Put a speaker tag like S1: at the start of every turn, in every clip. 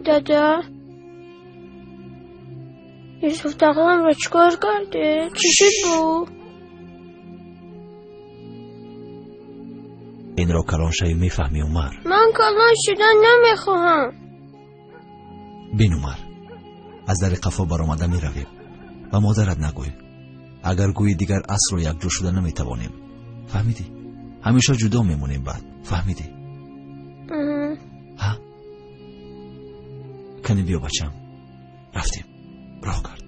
S1: Дада, Юсуф тағамро чӣ кор кардӣ? Чӣ шуд бу?
S2: Инро калон шавӣ мефаҳмӣ, Умар.
S1: Ман калон шудан намехоҳам.
S2: Бин, Умар, аз дари қафо баромада меравем. Ба модарат нагӯй. Агар гӯӣ, дигар асло якҷо шуда наметавонем. Фаҳмидӣ? Ҳамеша ҷудо мемонем баъд. Фаҳмидӣ? Ҳа? Кани биё, бачам. Рафтем. Роҳ кард.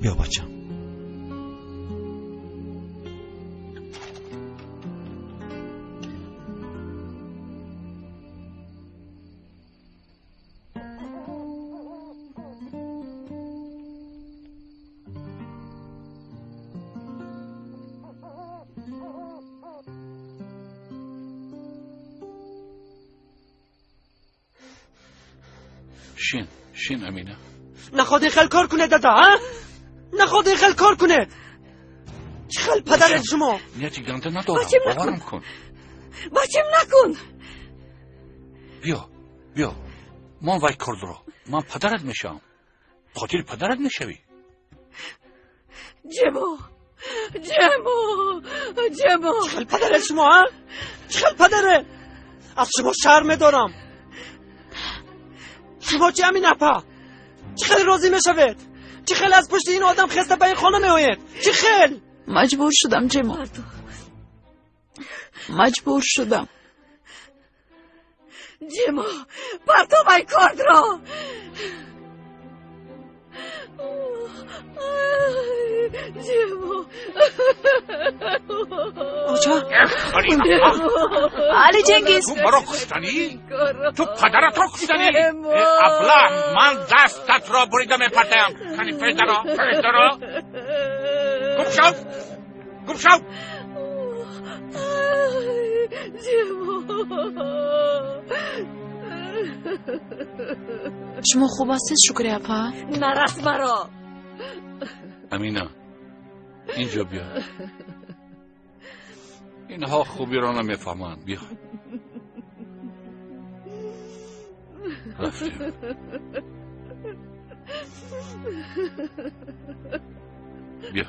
S2: Биё, бачам.
S3: Шин, шин, Амина.
S4: Наход ин хел кор кунед, дада, а? Наход ин хел кор кунед. Чӣ хел падаред шумо?
S3: Нияти ганда надорам,
S5: Бачим накун.
S3: Боварам кун.
S5: Бачим накун.
S3: Биё, биё. Мон вай кордро. Ман падарат мешавам. Қотили падарат мешавӣ.
S5: Ҷемо, Ҷемо, Ҷемо.
S4: Чӣ хел падаред шумо, а? Чӣ хел падаре? Аз шумо шарм медорам. Шумо чӣ, Амин апа? Чӣ хел розӣ мешавед? Чӣ хел аз пушти ин одам хеста ба ин хона меоед? Чӣ хел?
S6: Маҷбур шудам, Ҷемо. Маҷбур шудам.
S5: Ҷемо, партов ай кордро. Ҷемо.
S4: Оча?
S6: Али Ҷенгиз.
S3: Ту маро куштанӣ? Ту падаратро куштанӣ? Э, аблаҳ, ман дастатро бурида мепартаям. Кани пеш даро, пеш даро. Гум шав. Гум шав.
S5: Ҷемо.
S6: Шумо хуб ҳастед, Шукри апа?
S5: Нарас маро.
S3: Амина, инҷо биё. Инҳо хубиро намефаҳманд. Биё. Рафтем. Биё.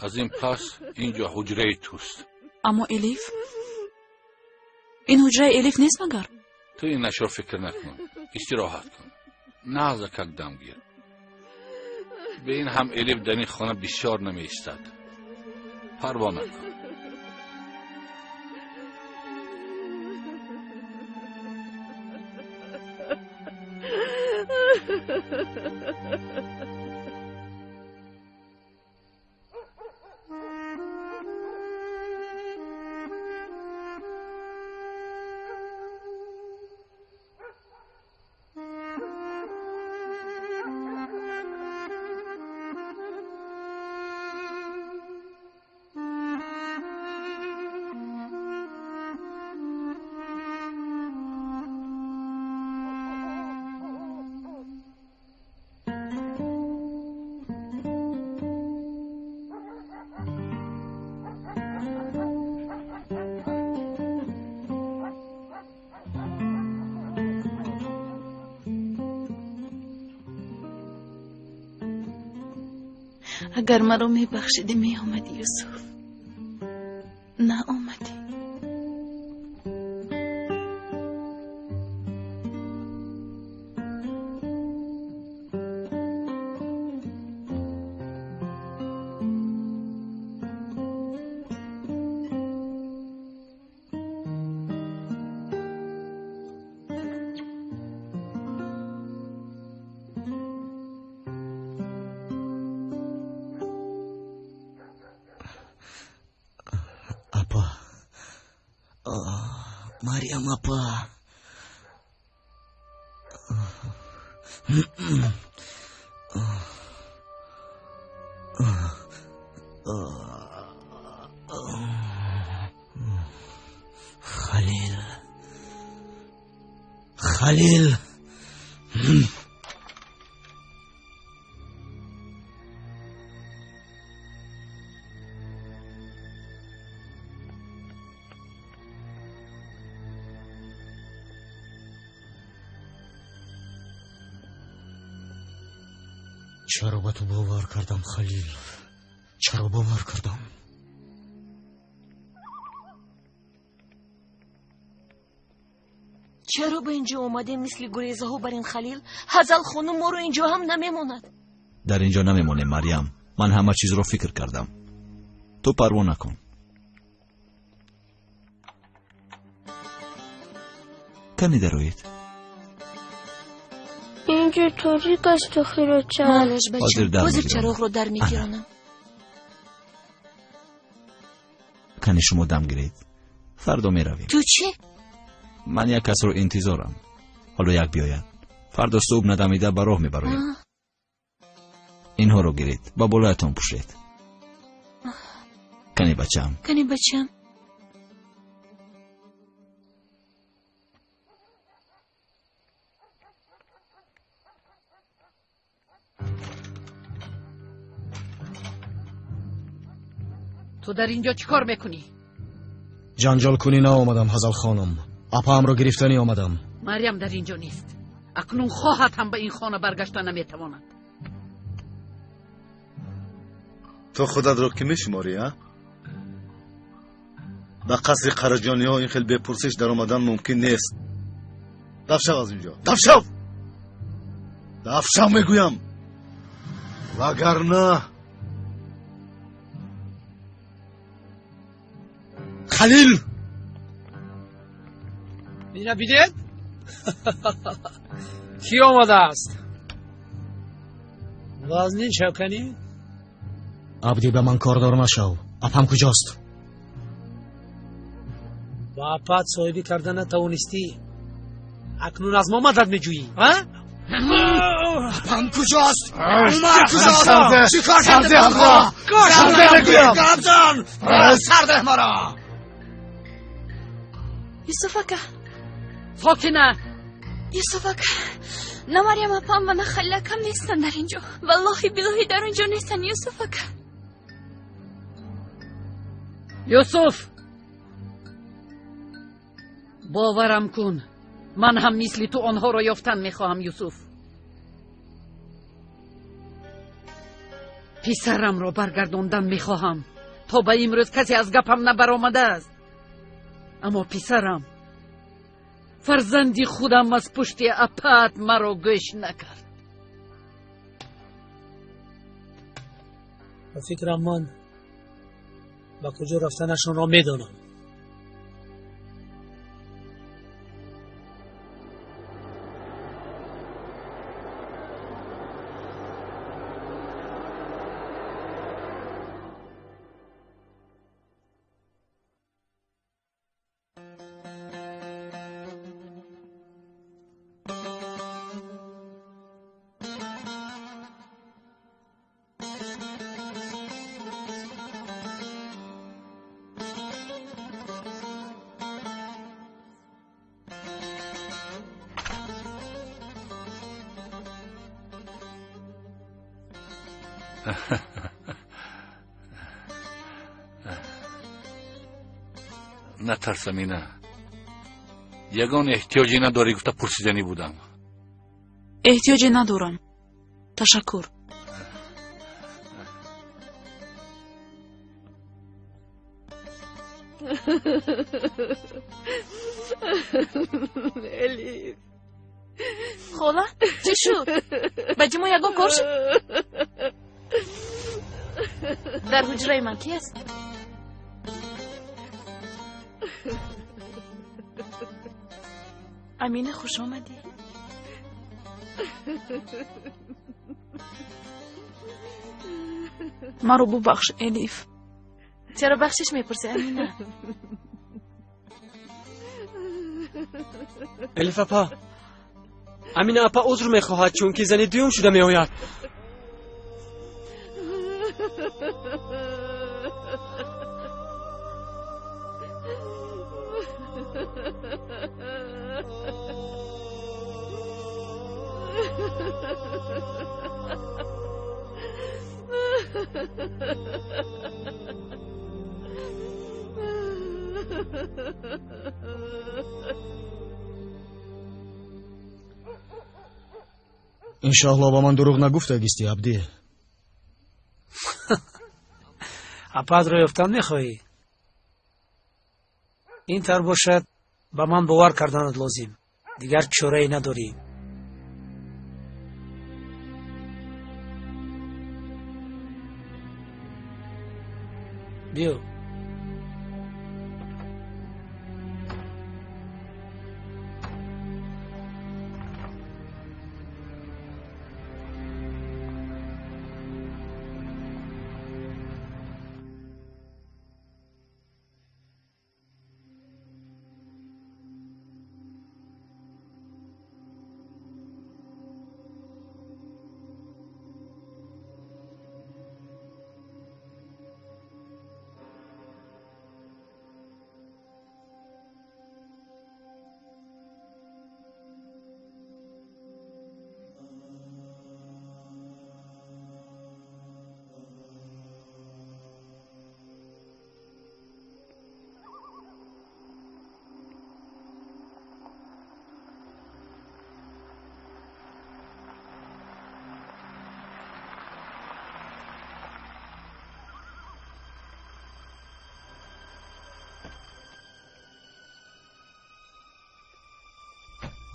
S3: Аз ин пас инҷо ҳуҷраи туст.
S6: Аммо Элиф? Ин ҳуҷраи Элиф нест магар?
S3: Ту инашро фикр накун. Истироҳат кун. Нағзакак дам гир. Бе ин ҳам Элиф дар ин хона бисёр намеистад. Парво накун.
S6: Агар маро мебахшидӣ, меомадӣ, Юсуф. Наомадӣ.
S4: Апа. Мариям апа. Халил. Халил.
S7: Чаро ба ту бовар кардам, Халил? Чаро бовар кардам?
S5: Чаро ба инҷо омадем мисли гурезаҳо бар ин Халил? Ҳазал хонум моро инҷо ҳам намемонад.
S2: Дар инҷо намемонем, Марьям. Ман ҳама чизро фикр кардам. Ту парво накун. Кани дароед.
S1: Инҷо торик аст, охироча.
S5: Малаш, бачам, ҳозир чароғро дар мегиронам.
S2: Кани шумо дам гиред. Фардо меравем.
S5: Ту чӣ?
S2: Ман як касро интизорам. Ҳоло як биёяд. Фардо субҳ надамида ба роҳ мебароем. Инҳоро гиред, ба болоятон пӯшед. Кани бачам.
S5: Кани бачам.
S8: Ту дар инҷо чӣ кор мекунӣ?
S7: Ҷанҷолкунӣ наомадам, Ҳазал хонум. Апаамро гирифтанӣ омадам.
S8: Марьям дар инҷо нест. Акнун хоҳад ҳам ба ин хона баргашта наметавонад.
S9: Ту худатро кӣ мешуморӣ, а? Ба қасри Қараҷониҳо ин хел бепурсиш даромадан мумкин нест. Дафшав аз инҷо. Дафшав! Дафшав мегӯям. Вагарна
S7: Халил!
S4: Ина бидед? Кӣ омадааст? Вазнин шавканӣ?
S7: Абдӣ, ба ман кордор машав. Апам куҷост?
S4: Ба апат соҳибӣ карда натавонистӣ. Акнун аз мо мадад меҷӯӣ, а?
S7: Апам куҷост? Умар куҷост? Чӣ кор кардӣ? Сарде мегӯям! Гапзан! Сардеҳ маро!
S1: Юсуф ака.
S8: Сокина.
S1: Юсуф ака, на Марьям апам ва на Халил акам нестанд дар инҷо. Валлоҳи биллоҳи дар онҷо нестанд, Юсуф ака.
S8: Юсуф, боварам кун, ман ҳам мисли ту онҳоро ёфтан мехоҳам. Юсуф, писарамро баргардондан мехоҳам. То ба имрӯз касе аз гапам набаромадааст. Аммо писарам, фарзанди худам аз пушти апаат маро гӯш накард.
S4: Ба фикрам ман ба куҷо рафтанашонро медонам.
S3: Натарс, Амина. Ягон эҳтиёҷе надорӣ гуфта пурсиданӣ будам.
S6: Эҳтиёҷе надорам. Ташаккур.
S5: Элиф.
S6: Хола, чӣ шуд? Ба ҷумо ягон кор шуд? Дар ҳуҷраи ман ки аст? Амина, хуш омадӣ. Маро бубахш, Элиф. Чаро бахшиш мепурсӣ, Амина?
S4: Элиф апа, Амина апа узр мехоҳад, чунки зани дуюм шуда меояд.
S7: Ин Шаҳло ба ман дурӯғ нагуфтагисти, Абдӣ.
S10: Апаатро ёфтан мехоҳӣ? Ин тавр бошад, ба ман бовар карданат лозим. Дигар чорае надорӣ. Биё.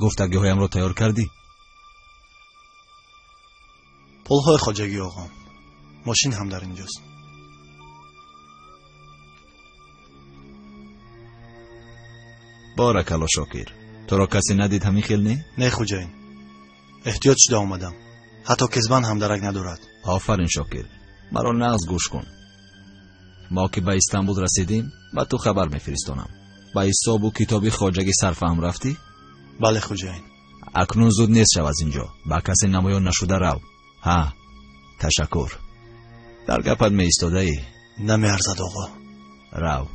S2: Гуфтагиҳоямро тайёр кардӣ?
S9: Пулҳои хоҷагӣ, оғом. Мошин ҳам дар инҷост.
S2: Боракалло, Шокир. Туро касе надид, ҳамин хел не?
S9: Не, хуҷаин. Эҳтиёт шуда омадам. Ҳатто кезбан ҳам дарак надорад.
S2: Офарин, Шокир. Маро нағз гӯш кун. Мо ки ба Истанбул расидем, ба ту хабар мефиристонам. Ба ҳисобу китоби хоҷагӣ сарфаҳм рафтӣ?
S9: Бале, хуҷаин.
S2: Акнун зуд нест шав аз инҷо. Ба касе намоён нашуда рав. Ҳа, ташаккур. Дар гапат меистодаӣ?
S9: Намеарзад, оғо.
S2: Рав.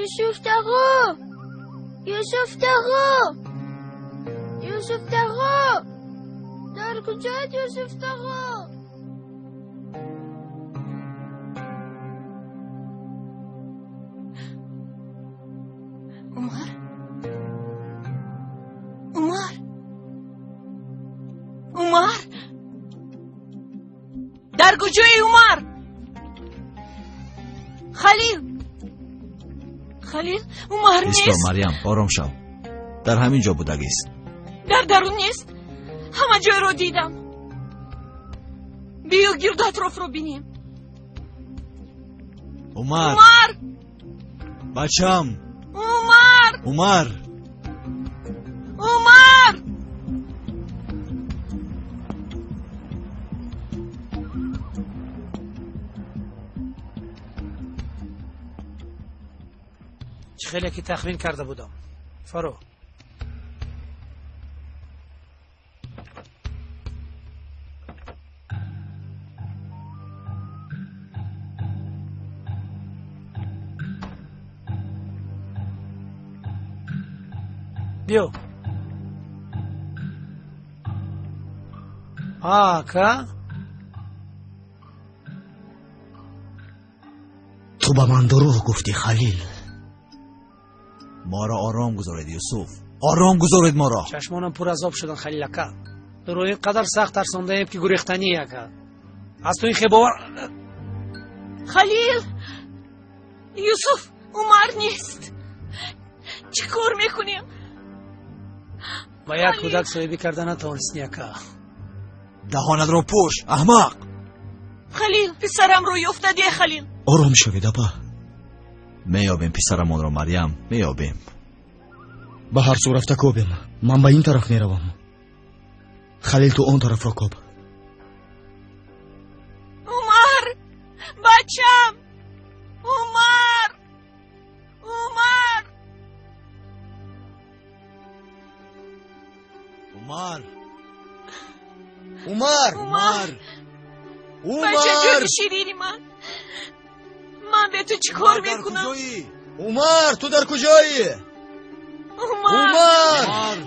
S1: Юсуф тағо! Юсуф тағо! Юсуф тағо! Дар куҷояд Юсуф тағо?
S5: Умар? Умар? Умар? Дар куҷои Умар? Халил! Халил, Умар
S2: Исто,
S5: нест.
S2: Марьям, ором шав. Дар ҳамин ҷо будагист.
S5: Дар дарун нест. Ҳама ҷойро дидам. Биё гирду атрофро бинем.
S2: Умар!
S5: Умар!
S2: Бачам!
S5: Умар!
S2: Умар!
S5: Умар!
S10: Чӣ хеле ки тахмин карда будам. Фаро. Биё. Ака?
S4: Ту ба ман дурӯғ гуфтӣ, Халил.
S2: Моро ором гузоред, Юсуф. Ором гузоред моро.
S10: Чашмонам пур аз об шудан, Халил ака. Туро ин қадар сахт тарсондаем, ки гурехтанӣ, ака. Аз ту ин хебовар.
S5: Халил! Юсуф, Умар нест. Чӣ кор мекунем?
S10: Ба як кӯдак соҳибӣ карда натавонистӣ, ака.
S2: Даҳонатро пӯш, аҳмақ!
S5: Халил, писарамро ёфта де, Халил.
S7: Ором шавед, апа.
S2: Меёбем писарамонро, Марьям, меёбем.
S7: Ба ҳар сӯ рафта кобем. Ман ба ин тараф меравам. Халил, ту он тарафро коб.
S5: Умар! Бачам! Умар! Умар!
S2: Умар!
S7: Умар!
S5: Умар!
S7: Умар!
S5: Бачаҷони ширини ман! Ман бе ту чӣ кор мекунам?
S7: Умар, ту дар куҷоӣ?
S5: Умар!
S7: Умар!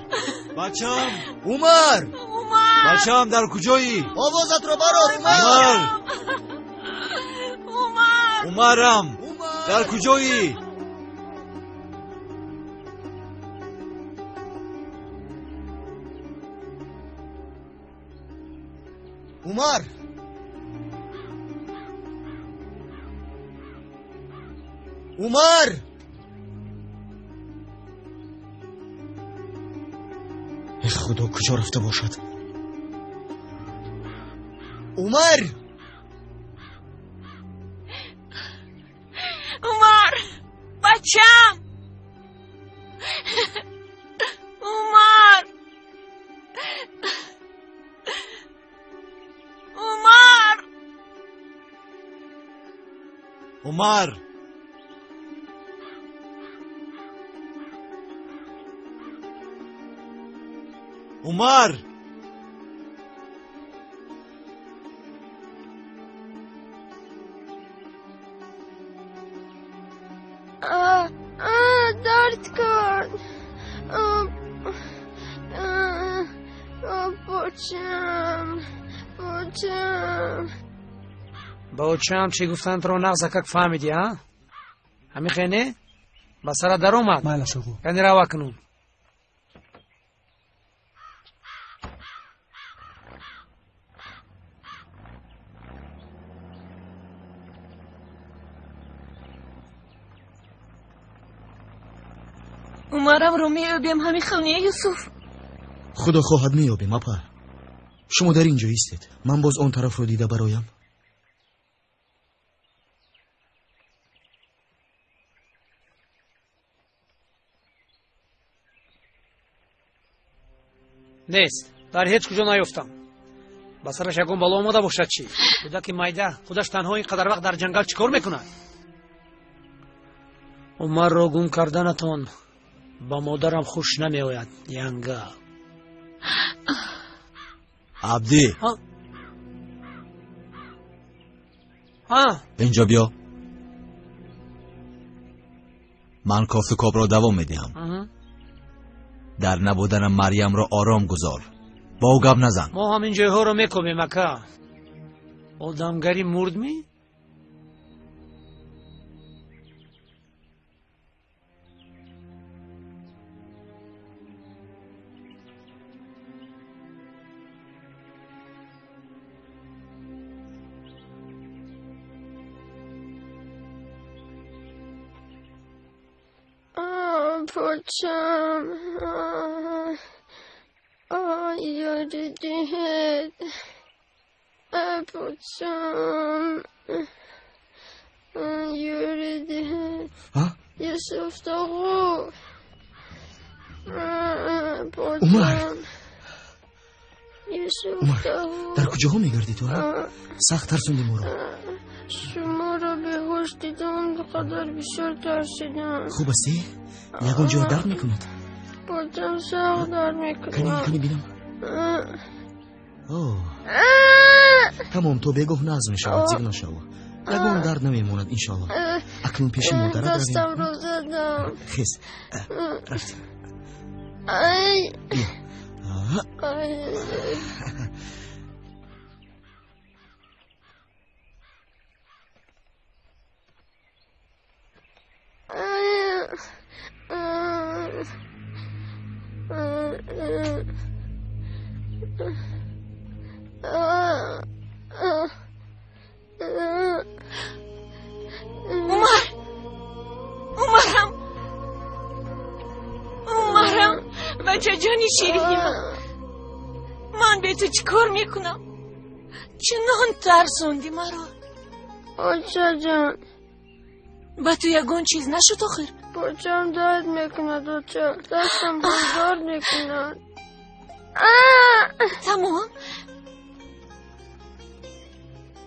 S2: Бачам!
S7: Умар!
S5: Умар!
S2: Бачам, дар куҷоӣ?
S7: Овозатро барор, Умар!
S5: Умар!
S2: Умарам! Дар куҷоӣ?
S7: Умар! Умар! Э худо, куҷо рафта бошад? Умар!
S5: Умар! Бачам! Умар! Умар!
S2: Умар! Умар!
S1: Дард кард. Бочам, бочам.
S10: Бочам чӣ гуфтандро нағзакак фаҳмидӣ, а? Ҳамихе не? Ба сара даромад?
S4: Майлаш, оғо.
S10: Яъне рава кунун.
S5: Умарамро меёбем, ҳамин хел не, Юсуф?
S7: Худо хоҳад меёбем, апа. Шумо дар ин ҷо истед. Ман боз он тарафро дида бароям.
S10: Нест, дар ҳеҷ куҷо наёфтам. Ба сараш ягон бало омода бошад чӣ? Кӯдаки майда худаш танҳо ин қадар вақт дар ҷангал чӣ кор мекунад? Умарро гум карданатон ба модарам хуш намеояд, янга.
S2: Абдӣ! Инҷо биё. Ман кофту кобро давом медиҳам. Дар набуданам Марьямро ором гузор. Бо ӯ гап назан.
S10: Мо ҳам ин ҷойҳоро мекобем, ака. Одамгарӣ мурдмӣ?
S1: Бочам, ёри диҳед. Бочам, ёри диҳед. Юсуф тоғу.
S7: Умар!
S1: Юсуф
S7: Умар,
S1: тоғу.
S7: Дар куҷоҳо мегардӣ ту? Сахт тарсонди моро.
S1: Шуморо беҳуш дидам, қадар бисёр тарсидам.
S7: Хуб астӣ? Ягон ҷо дард мекунад?
S1: Бочам сахт дард мекунад.
S7: Кани бинам. Тамом, то бегоҳ назм мешавад, зиқ нашав. Ягон дард намемонад, иншоалло. Акнун пеши модарат равем.
S1: Дастамро задам.
S7: Хез, рафтем.
S1: Ай!
S7: Биё.
S1: Ай!
S5: Умар! Умарам! Умарам! Бачаҷони ширини ман! Ман бе ту чӣ кор мекунам? Чунон тарсонди маро.
S1: Очаҷон,
S5: Ба ту ягон чиз нашуд охир?
S11: Почам дард мекунад, оча. Дастам ҳам дард мекунад.
S5: Тамом.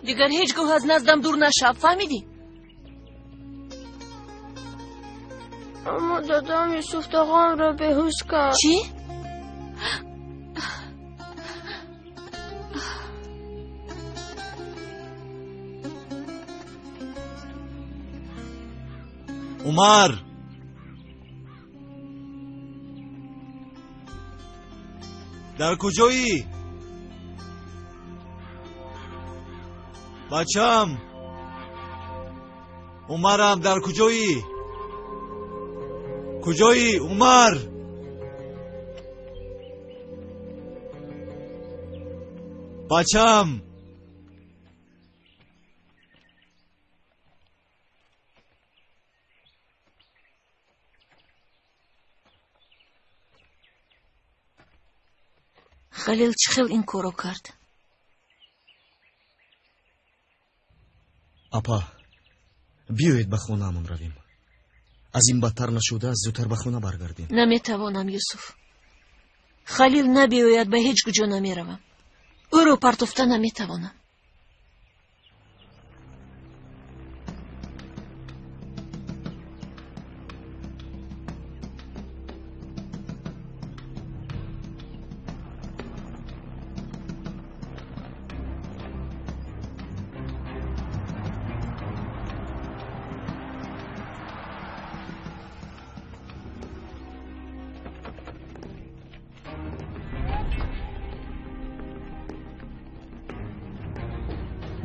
S5: Дигар ҳеҷ гоҳ аз наздам дур нашав, фаҳмидӣ?
S11: Аммо дадам Юсуф тағоамро беҳуш кард.
S5: Чӣ?
S2: Умар! Дар куҷоӣ? Бачам! Умарам, дар куҷоӣ? Куҷоӣ, Умар? Бачам!
S5: Халил чӣ хел ин корро кард?
S7: Апа, биёед ба хонаамон равем. Аз ин бадтар нашуда, зудтар ба хона баргардем.
S5: Наметавонам, Юсуф. Халил набиёяд, ба ҳеҷ куҷо намеравам. Ӯро партофта наметавонам.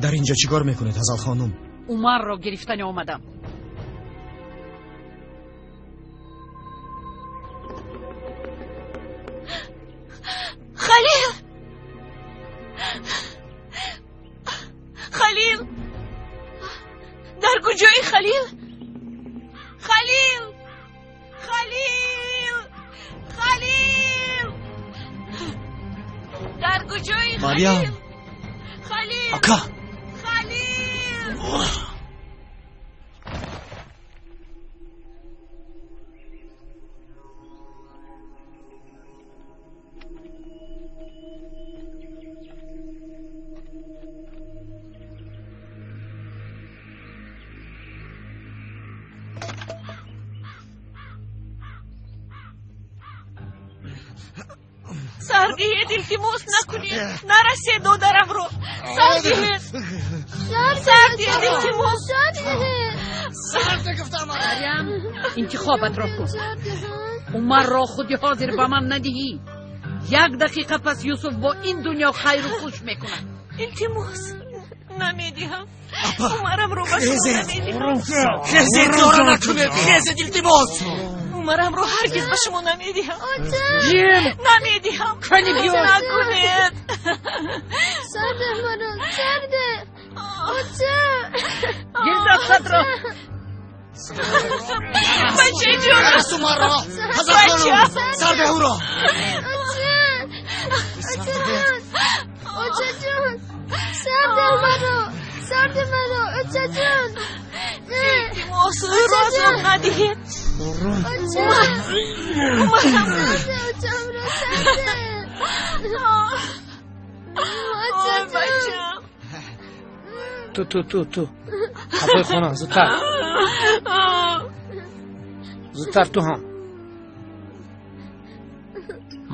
S7: Дар инҷо чӣ кор мекунед, Ҳазал хонум?
S8: Умарро гирифтани омадам.
S5: Халил! Халил! Дар куҷои Халил? Халил! Халил! Халил! Дар куҷои Халил?
S2: Марьям!
S5: Халил!
S2: Ака!
S5: Халил! Сар диҳед, илтимос накунед, нарасед додарамро. Сар диҳед, сар диҳед, илтимос.
S8: Марьям, интихобатро кун. Умарро худи ҳозир ба ман надиҳӣ. Як дақиқа пас Юсуф бо ин дунё хайру хуш мекунад.
S5: Илтимос, намедиҳам. Умарамро ба шумо намедиҳам.
S4: Хезед, зора накунед, хезед, илтимос.
S5: Умарамро ҳаргиз ба шумо намедиҳам.
S8: Ҷим!
S5: Намедиҳам.
S8: Кани биёй.
S5: Накунед.
S11: Сарде маро, сарде. Оча!
S8: Гир дастатро.
S5: Бачаҷон!
S7: Нарас Умарро! Ҳазал хонум! Сарде ӯро!
S11: Оча! Очаҷон! Очаҷон! Сарде маро! Сарде маро! Очаҷон!
S5: Илтимос, ӯро азоб надиҳед.
S11: Оча!
S5: Умарам.
S11: Сарде очамро, сарде!
S5: Ой,
S11: Очаҷон!
S5: бачам.
S10: Ту, ту, ту, ту. Қафои хона, зудтар. Зудтар ту ҳам.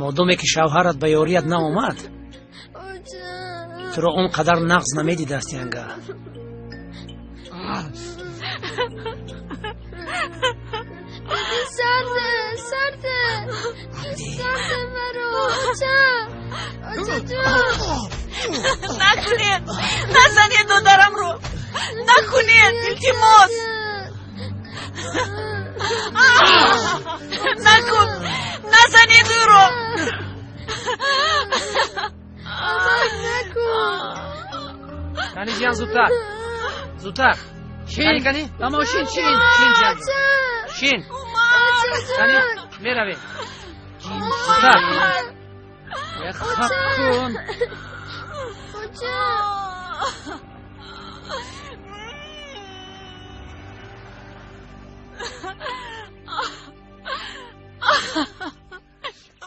S10: Модоме ки шавҳарат ба ёрият наомад,
S11: Оча!
S10: туро он қадар нағз намедидаст, янга.
S11: Сарде, сарде! Сарде маро! Оча! Очаҷон!
S5: Накунед! Назанед додарамро! Накунед! Илтимос! Накун! Назанед ӯро!
S11: Аман накун!
S10: Кани ҷиян, зудтар. Зудтар.
S8: Шин!
S10: Кани, кани?
S8: Ба мошин шин!
S10: Шин, ҷиян.
S11: Оча!
S10: Шин.
S11: Очаҷон!
S10: Кани, меравем. Зудтар.
S8: Як хат кун.
S11: Оча!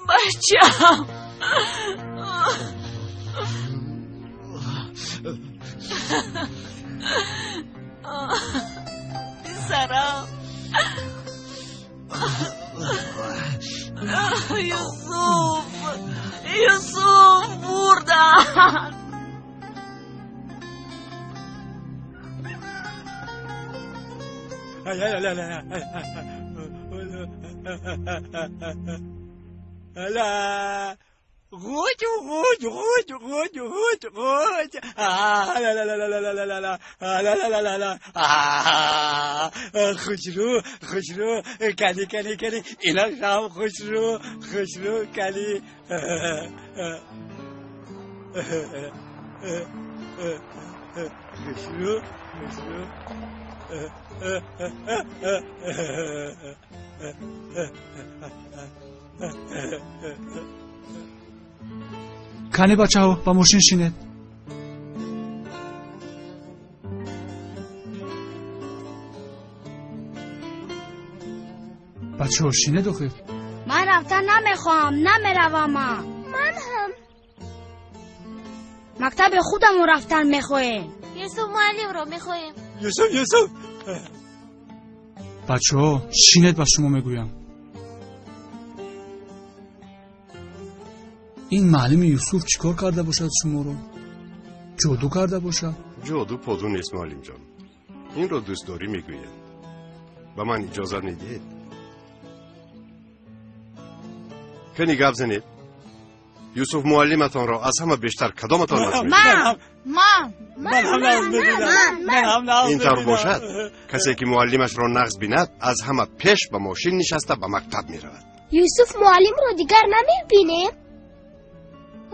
S6: Бачам. Писарам. Юсуф. Юсуф бурдан.
S4: ла غوج غوج غوج غوج غوج غوج لا لا لا لا لا لا لا لا لا لا لا لا خوشرو خوشرو کلی کلی کلی اینا شام خوشرو خوشرو کلی خوشرو خوشرو
S12: Кане бачаҳо, ба мошин шинед. Бачаҳо, шинед охир.
S13: Ман рафтан намехоҳам, намеравам. Ман ҳам мактаби худамон рафтан мехоҳем.
S1: Юсуф муаллимро мехоҳем.
S4: Юсуф, Юсуф.
S12: Бачаҳо, шинед, ба шумо мегӯям. Ин муаллими Юсуф чӣ кор карда бошад шуморо? Ҷоду карда бошад?
S14: Ҷоду поду нест, муаллимҷон. Инро дӯстдорӣ мегӯянд. Ба ман иҷозат медиҳед? Кани гап занед. Юсуф муаллиматонро аз ҳама бештар кадоматон нағз
S13: мебинад? Ман.
S14: Ин тавр бошад, касе ки муаллимашро нағз бинад, аз ҳама пеш ба мошин нишаста ба мактаб меравад.
S13: Юсуф муаллимро дигар намебинем?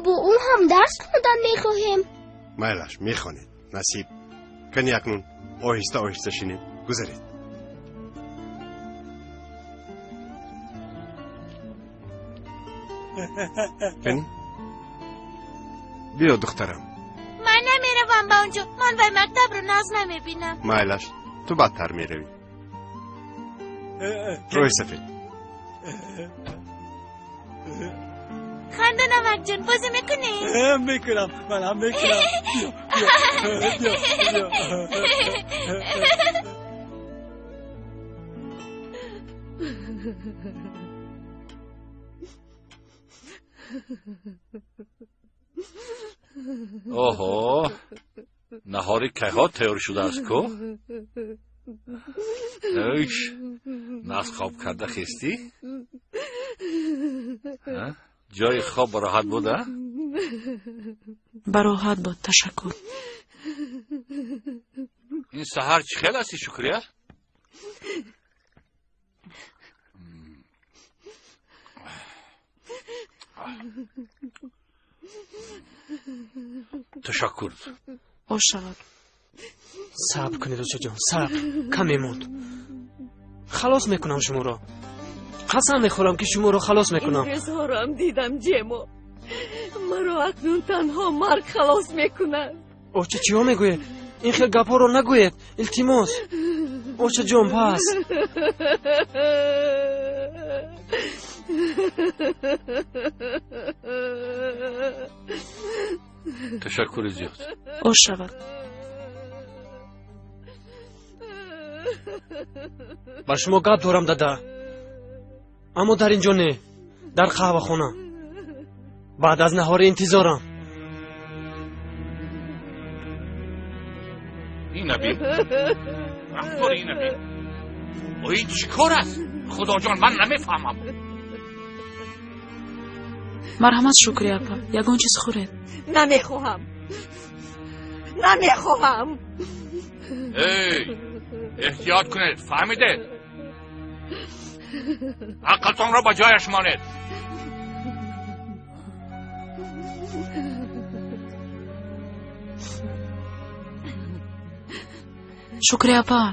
S13: Бо ӯ ҳам дарс хондан мехоҳем.
S14: Майлаш, мехонед. Насиб. Кани акнун оҳиста оҳиста шинед. Гузаред. Кани? Биё, духтарам.
S1: Ман намеравам ба он ҷо. Ман вай мактабро нағз намебинам.
S14: Майлаш, ту бадтар меравӣ. Рӯи сафед.
S1: Ханда, Намакҷон, бозӣ мекунӣ?
S4: Мекунам, ман ҳам мекунам. Биё, биё, биё.
S3: Оҳо, наҳори кайҳо тайёр шудааст ку? Иш, нағз хоб карда хестӣ? Ҷои хоб бароҳат буда?
S6: Бароҳат буд, ташаккур.
S3: Ин саҳар чӣ хел ҳасти, Шукрия? Ташаккур.
S6: Ош шавад.
S4: Сабр кунед, очаҷон, сабр. Каме монд. Халос мекунам шуморо. Қасам мехӯрам, ки шуморо халос мекунам.
S5: Ин рӯзҳоро дидам, Ҷемо. Маро акнун танҳо марг халос мекунад.
S4: Оча, чиҳо мегӯед? Ин хел гапҳоро нагӯед, илтимос. Очаҷон, пас.
S3: Ташаккури зиёд.
S6: Ош шавад.
S4: Ба шумо гап дорам, дада. Аммо дар ин ҷо не, дар қаҳвахона. Баъд аз наҳори интизорам.
S3: Ина бин, рафтори ина бин. Ин чӣ кор аст? Худоҷон, ман намефаҳмам.
S6: Марҳамат, Шукри апа, ягон чиз хӯред.
S5: Намехоҳам, намехоҳам.
S3: Эй, эҳтиёт кунед, фаҳмидед? Ақлтонро ба ҷояш монед.
S6: Шукри апа.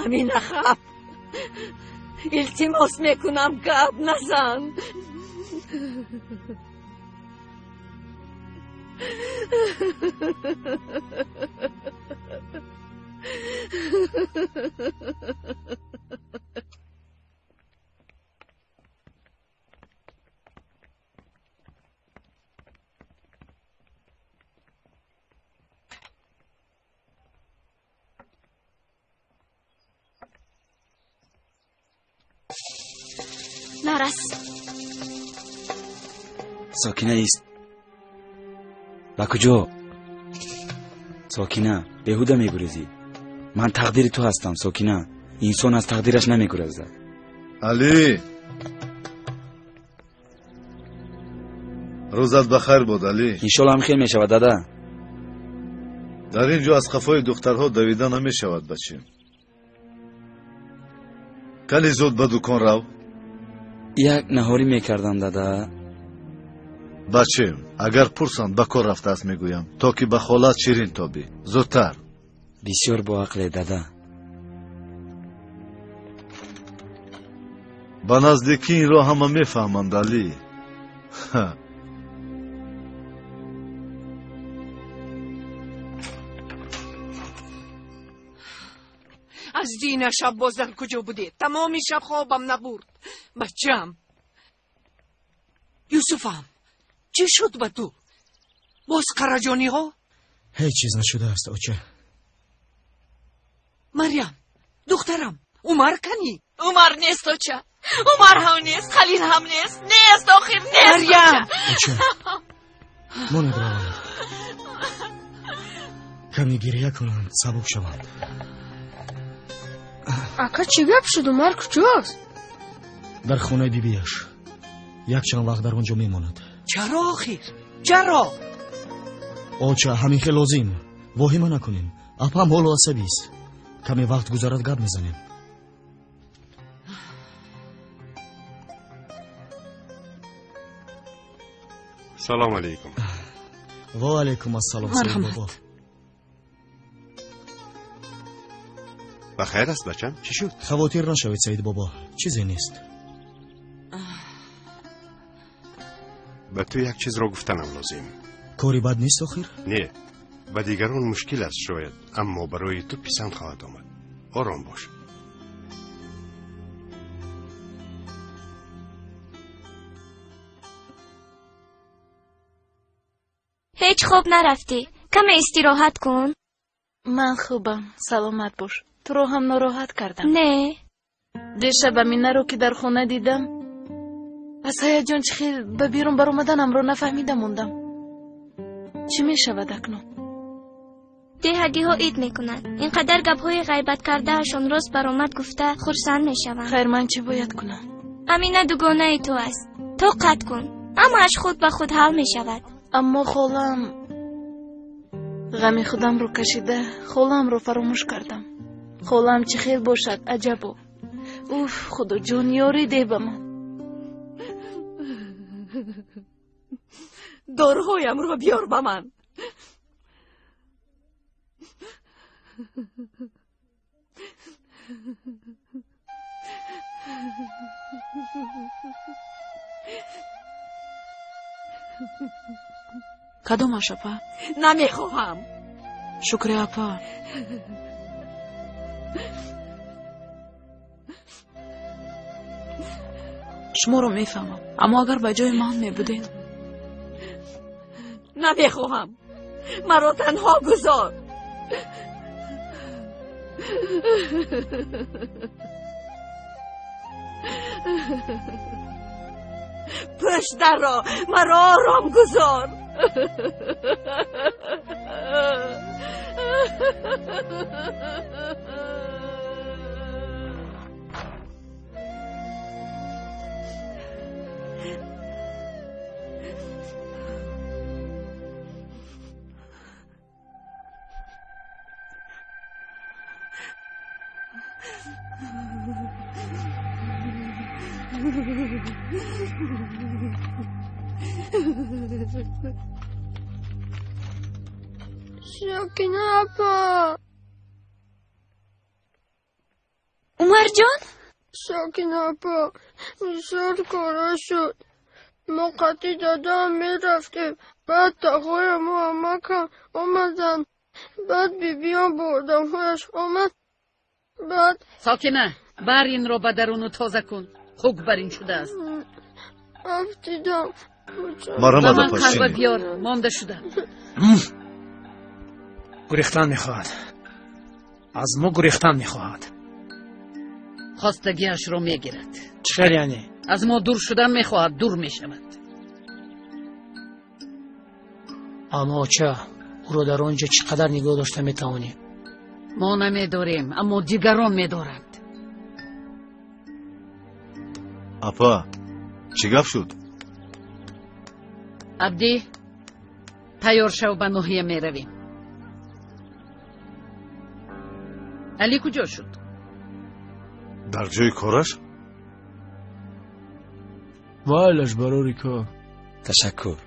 S5: Амина хаб, илтимос мекунам, гап назан.
S1: Нарас.
S15: Сокина ист. Ба куҷо? Сокина, беҳуда мегурезӣ. Ман тақдири ту ҳастам, Сокина. Инсон аз тақдираш намегурезад.
S9: Алӣ! Рӯзат ба хайр бод, Алӣ.
S15: Иншолло ҳам хел мешавад, дада.
S9: Дар ин ҷо аз қафои духтарҳо давида намешавад, бачим. Кали зуд ба дукон рав.
S15: Як наҳорӣ мекардам, дада.
S9: Бачим, агар пурсанд ба кор рафтааст мегӯям, то ки ба холат ширин тобӣ. Зудтар.
S15: Бисёр боақле, дада.
S9: Ба наздикӣ инро ҳама мефаҳманд, Алӣ.
S8: Аз дина шаб боз дар куҷо будед? Тамоми шаб хобам набурд. Бачам, Юсуфам, чӣ шуд ба ту? Боз қараҷониҳо?
S7: Ҳеҷ чиз нашудааст, оча.
S8: Марьям, духтарам, Умар канӣ?
S1: Умар нест, оча. Умар ҳам нест, Халил ҳам нест. Нест, охир нест.
S8: Марьям!
S7: Оча, монед раванд. Каме гиря кунанд, сабук шаванд.
S11: Ака, чӣ гап шуд? Умар куҷост?
S7: Дар хонаи бибиаш. Якчанд вақт дар он ҷо мемонад.
S8: Чаро охир? Чаро?
S7: Оча, ҳамин хел лозим. Воҳима накунем. Апам ҳоло асабист. Каме вақт гузарад, гап мезанем.
S14: Салом алейкум.
S7: Ва алейкум ассалом, Саид бобо.
S14: Ба хайр аст, бачам? Чӣ шуд?
S7: Хавотир нашавед, Саид бобо. Чизе нест.
S14: Ба ту як чизро гуфтанам лозим.
S7: Кори бад нест охир?
S14: Не, ба дигарон мушкил аст шояд, аммо барои ту писанд хоҳад омад. Ором бош.
S13: Ҳеҷ хоб нарафтӣ. Каме истироҳат кун.
S6: Ман хубам, саломат бош. Туро ҳам нороҳат кардам.
S13: Не.
S6: Дешаб Аминаро ки дар хона дидам, аз ҳаяҷон чӣ хел ба берун баромаданамро нафаҳмида мондам. Чӣ мешавад акнун?
S13: Деҳагиҳо ид мекунанд. Ин қадар гапҳои ғайбат кардаашон рост баромад гуфта хурсанд мешаванд.
S6: Хайр, ман чӣ бояд кунам?
S13: Амина дугонаи ту аст. Тоқат кун. Ҳамааш худ ба худ ҳал мешавад.
S6: Аммо холам, ғами худамро кашида, холамро фаромӯш кардам. Холам чӣ хел бошад, аҷабо. Уф, худоҷон, ёрӣ деҳ ба ман.
S8: Доруҳоямро биёр ба ман.
S6: Кадомаш, апа?
S8: Намехоҳам.
S6: Шукри, апа. Шуморо мефаҳмам, аммо агар ба ҷои ман мебудед.
S8: Намехоҳам. Маро танҳо гузор. Пушт дарро, маро ором гузор.
S11: Сокина апа.
S1: Умарҷон?
S11: Сокина апа, бисёр кора шуд. Мо қатъи дадаам мерафтем. Баъд тағояму амакам омаданд. Баъд бибиям бо одамҳояш омад. Баъд
S8: Сокина, бар инро ба даруну тоза кун. Хук бар ин шудааст.
S11: Афтидам.
S8: Ба ман қаҳва биёр, монда шуда.
S10: Гурехтан мехоҳад. Аз мо гурехтан мехоҳад.
S8: Хостагиашро мегирад.
S10: Чӣ хел яъне?
S8: Аз мо дур шудан мехоҳад, дур мешавад.
S10: Аммо оча, ӯро дар он ҷо чӣ қадар нигоҳ дошта метавонем?
S8: Мо намедорем, аммо дигарон медоранд.
S9: Апа, чӣ гап шуд?
S8: Абдӣ, тайёр шав, ба ноҳия меравем. Али куҷо шуд?
S14: Дар ҷои кораш?
S12: Майлаш, барори кор.
S15: Ташаккур.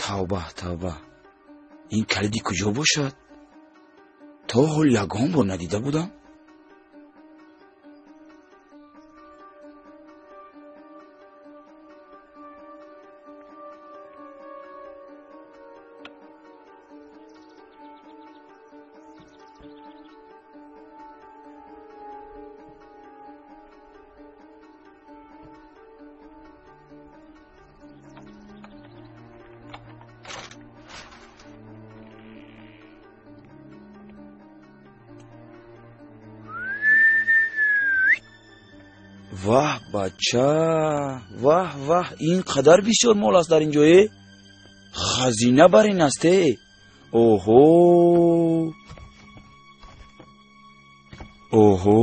S15: Тавба, тавба, ин калиди куҷо бошад? То ҳол ягон бор надида будам. Ваҳ, бача, ваҳ, ваҳ, ин қадар бисёр мол аст дар ин ҷое? Хазина бар ин аст, э? Оҳо, оҳо,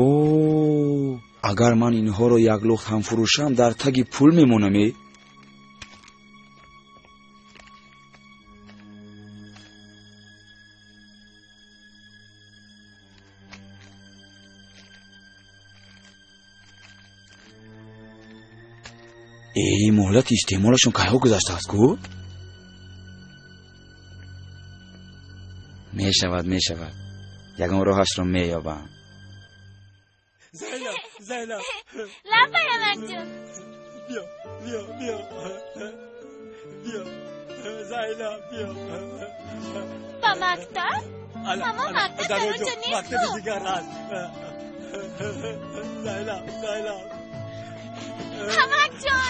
S15: агар ман инҳоро як лухт ҳам фурӯшам, дар таги пул мемонам, э? Э, муҳлати истеъмолашон кайҳо гузаштааст ку? Мешавад, мешавад, ягон роҳашро меёбам.
S4: Зайнаб, Зайнаб.
S13: Лаббай, амакҷон.
S4: Биё, биё, биё, биё, Зайнаб, биё.
S13: Ба мактаб? Аммо мактаб дар он ҷо нест.
S4: Мактаби дигар ҳаст. Зайнаб, Зайнаб.
S13: Амакҷон.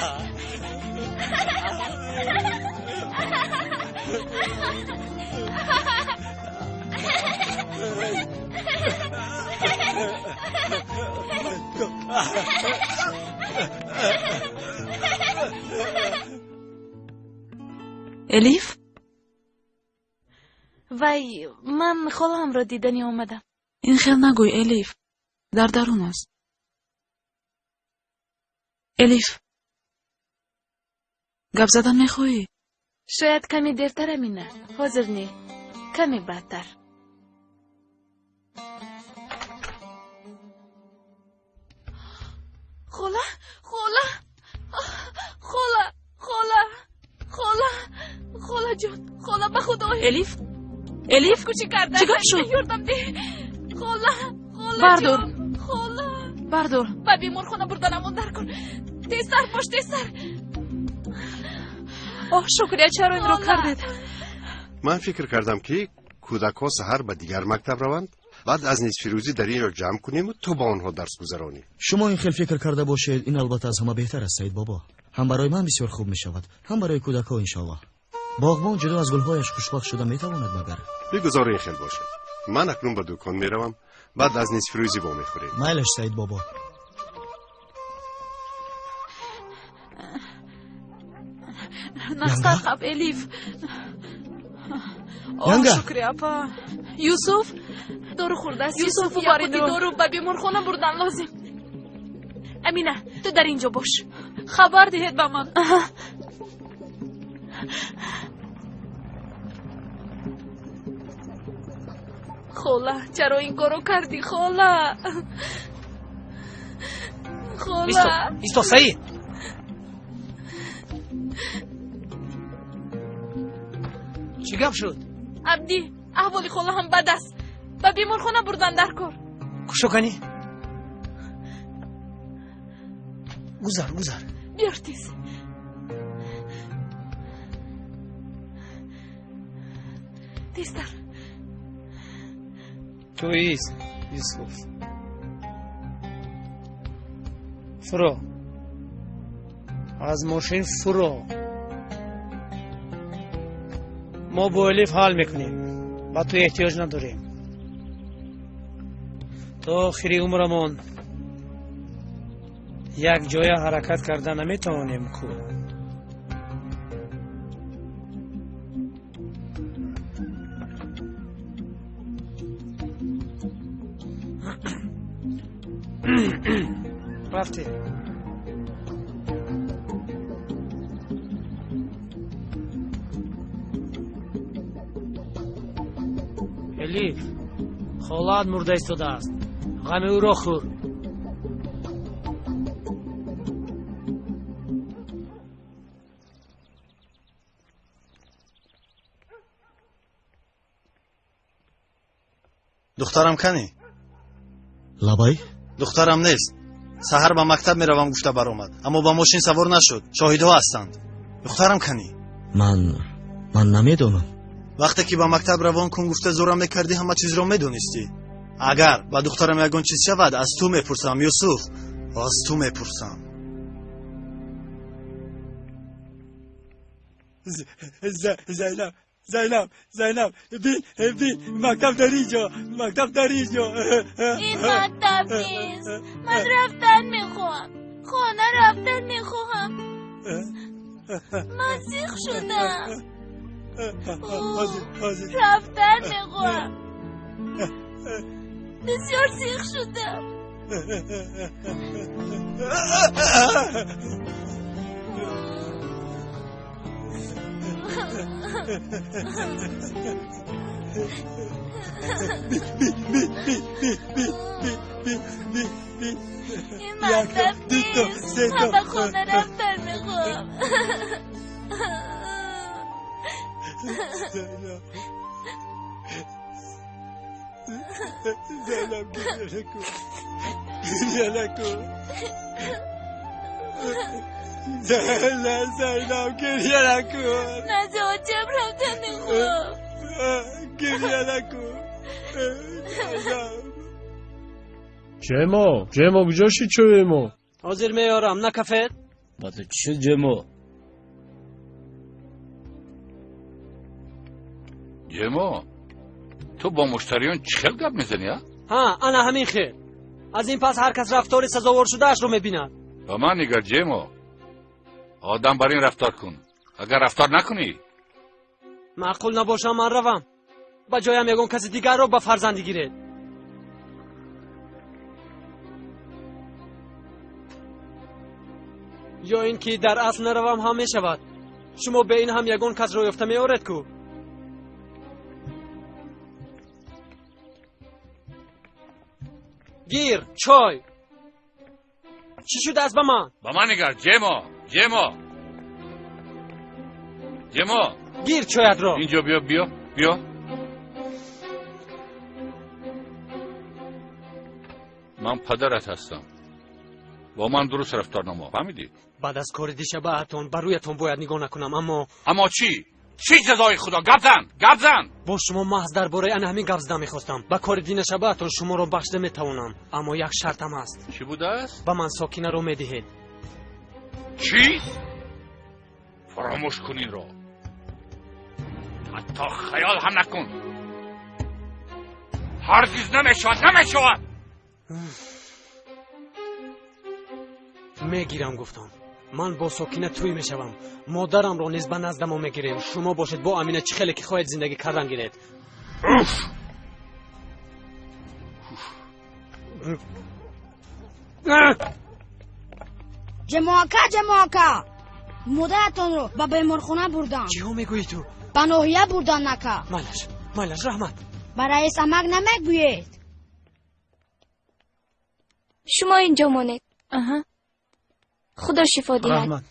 S6: Элиф? Вай, ман холаамро диданӣ омадам.
S16: Ин хел нагӯй, Элиф, дар дарун аст. Элиф, гап задан мехоҳӣ?
S6: Шояд каме дертар, Амина. Ҳозир не, каме баъдтар. Хола, хола, хола, хола, хола, холаҷон, хола, ба худо.
S16: Элиф, Элиф,
S6: кӯчи карда.
S16: Чӣ гап шуд?
S6: Ёрдам деҳ. Хола, хола,
S16: бардор,
S6: хола,
S16: бардор.
S6: Ба беморхона бурданамон дар кун. Тезтар бош, тезтар.
S16: Оҳ, шукрия, чаро инро кардед?
S14: Ман фикр кардам, ки кӯдакҳо саҳар ба дигар мактаб раванд, баъд аз нисфирӯзӣ дар инро ҷамъ кунему ту ба онҳо дарс гузаронӣ.
S7: Шумо ин хел фикр карда бошед, ин албатта аз ҳама беҳтар аст, Саид бобо. Ҳам барои ман бисёр хуб мешавад, ҳам барои кӯдакҳо, иншоаллоҳ. Боғбон ҷудо аз гулҳояш хушбахт шуда метавонад магар?
S14: Бигузор ин хел бошад. Ман акнун ба дукон меравам, баъд аз нисфирӯзӣ вомехӯрем.
S7: Майлаш, Саид бобо.
S6: Нақсар қаб, Элиф. Оҳ, шукри, апа. Юсуф дору хӯрдааст. Юсуф, яқути дору ба беморхона бурдан лозим. Амина, ту дар ин ҷо бош.
S16: Хабар диҳед ба ман.
S6: Хола, чаро ин корро кардӣ, хола? Хола,
S10: исто, Саид. Чӣ гап шуд?
S6: Абдӣ, аҳволи холаам бад аст. Ба беморхона бурдан дар кор.
S10: Кушо канӣ? Гузар, гузар.
S6: Биёр тез. Тезтар.
S10: Ту ист, Юсуф. Фуро. Аз мошин фуро. Мо бо Элиф ҳал мекунем. Ба ту эҳтиёҷ надорем. То охири умрамон як ҷоя ҳаракат карда наметавонем ку. Рафтем. Элиф, холаат мурда истодааст. Ғами ӯро хӯр.
S17: Духтарам канӣ?
S7: Лабай?
S17: Духтарам нест. Саҳар ба мактаб меравам гуфта баромад, аммо ба мошин савор нашуд. Шоҳидҳо ҳастанд. Духтарам канӣ?
S7: Ман намедонам.
S17: Вақте ки ба мактаб равон кун гуфта зӯрам мекардӣ, ҳама чизро медонистӣ. Агар ба духтарам ягон чиз шавад, аз ту мепурсам, Юсуф, аз ту мепурсам.
S4: Зайнаб, Зайнаб, Зайнаб, бин, бин, мактаб дар инҷо, мактаб дар инҷо.
S13: Ин мактаб нест. Ман рафтан мехоҳам. Хона рафтан мехоҳам. Ман зиқ шудам. Рафтан мехоҳам. Бисёр зиқ шудам. Ин мактаб нест. Ман ба хона рафтан мехоҳам.
S4: Зайнаб, гиря накун. Гиря накун. Зайнаб, Зайнаб, гиря накун.
S13: Назди отчам рафтан мехоҳам.
S4: Гиря накун. Зайнаб.
S12: Ҷемо, Ҷемо, куҷо шид чӯи мо?
S10: Ҳозир меорам, на кафет?
S15: Ба ту чӣ шуд, Ҷемо?
S3: Ҷемо, ту бо муштариён чӣ хел гап мезанӣ, а?
S10: Ҳа, ана ҳамин хел. Аз ин пас ҳар кас рафтори сазовор шудаашро мебинад.
S3: Ба ман нигар, Ҷемо. Одам бар ин рафтор кун. Агар рафтор накунӣ,
S10: маъқул набошам, ман равам. Ба ҷоям ягон каси дигарро ба фарзандӣ гиред. Ё ин ки дар асл наравам ҳам мешавад. Шумо бе ин ҳам ягон касро ёфта меоред ку. Гир, чой. Чӣ шудааст ба ман?
S3: Ба ман нигар, Ҷемо, Ҷемо. Ҷемо.
S10: Гир чоятро.
S3: Инҷо биё, биё, биё. Ман падарат ҳастам. Бо ман дуруст рафтор намо, фаҳмидӣ?
S10: Баъд аз кори дишабаатон ба рӯятон бояд нигоҳ накунам, аммо
S3: аммо чӣ? Чӣ ҷазои худо? Гап зан, гап зан.
S10: Бо шумо маҳз дар бораи ана ҳамин гап зада мехостам. Ба кори динашабаатон шуморо бахшида метавонам, аммо як шартам ҳаст.
S3: Чӣ будааст?
S10: Ба ман Сокинаро медиҳед.
S3: Чӣ? Фаромӯш кун инро. Ҳатто хаёл ҳам накун. Ҳаргиз намешавад, намешавад.
S10: Мегирам гуфтам. Ман бо Сокина тӯй мешавам. Модарамро низ ба наздамо мегирем. Шумо бошед бо Амина чӣ хеле ки хоҳед зиндагӣ кардан гиред.
S18: Ҷамоака, ҷамоака, модаратонро ба беморхона бурдам.
S10: Чиҳо мегӯӣ ту?
S18: Ба ноҳия бурдан нака.
S10: Майлаш, майлаш, раҳмат.
S18: Ба раис амак намегӯед.
S13: Шумо инҷо монед.
S6: Аҳа.
S13: Худо шифо диҳад.
S10: Раҳмат.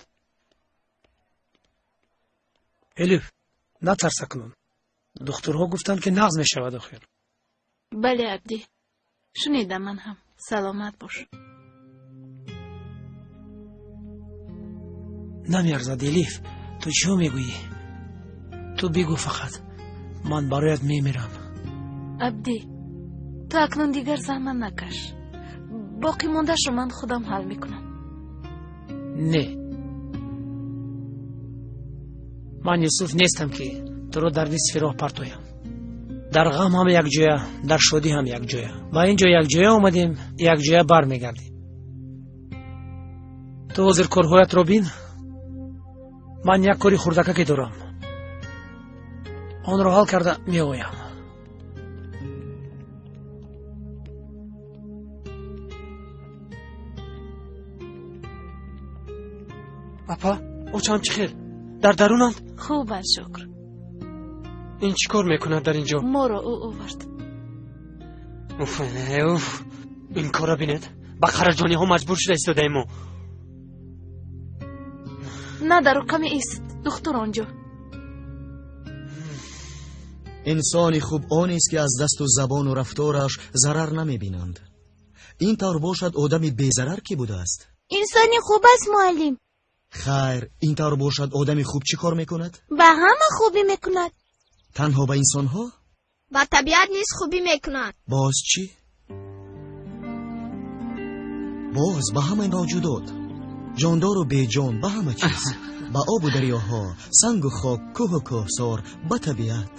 S10: Элиф, натарса кунун. Духтурҳо гуфтанд, ки нағз мешавад охир.
S6: Бале, Абдӣ, шунидам ман ҳам. Саломат бош.
S10: Намеарзад, Элиф. Ту чиҳо мегӯӣ? Ту бигӯ фақат, ман бароят мемирам.
S6: Абдӣ, ту акнун дигар заҳмат накаш. Боқӣ мондаашро ман худам ҳал мекунам.
S10: Не, ман Юсуф нестам, ки туро дар нисфи роҳ партоям. Дар ғам ҳам якҷоя, дар шодӣ ҳам якҷоя. Ба ин ҷо якҷоя омадем, якҷоя бармегардем. Ту ҳозир корҳоятро бин. Ман як кори хурдакаке дорам, онро ҳал карда меоям.
S4: Апа, очам чӣ хел? Дар дарунанд?
S6: Хубанд, шукр.
S4: Ин чӣ кор мекунад дар ин ҷо?
S6: Моро ӯ овард.
S4: Уф, уф, ин корро бинед, ба хараҷониҳо маҷбур шуда истодаем мо.
S6: На, даро каме ист, духтур он ҷо.
S7: Инсони хуб онест, ки аз дасту забону рафтораш зарар намебинанд. Ин тавр бошад, одами безарар кӣ будааст?
S13: Инсони хуб аст, муаллим.
S7: Хайр, ин тавр бошад, одами хуб чӣ кор мекунад?
S13: Ба ҳама хубӣ мекунад.
S7: Танҳо ба инсонҳо?
S18: Ба табиат низ хубӣ мекунад.
S7: Боз чӣ? Боз ба ҳамаи мавҷудот, ҷондору беҷон, ба ҳама чиз, ба обу дарёҳо, сангу хок, кӯҳу кӯҳсор, ба табиат.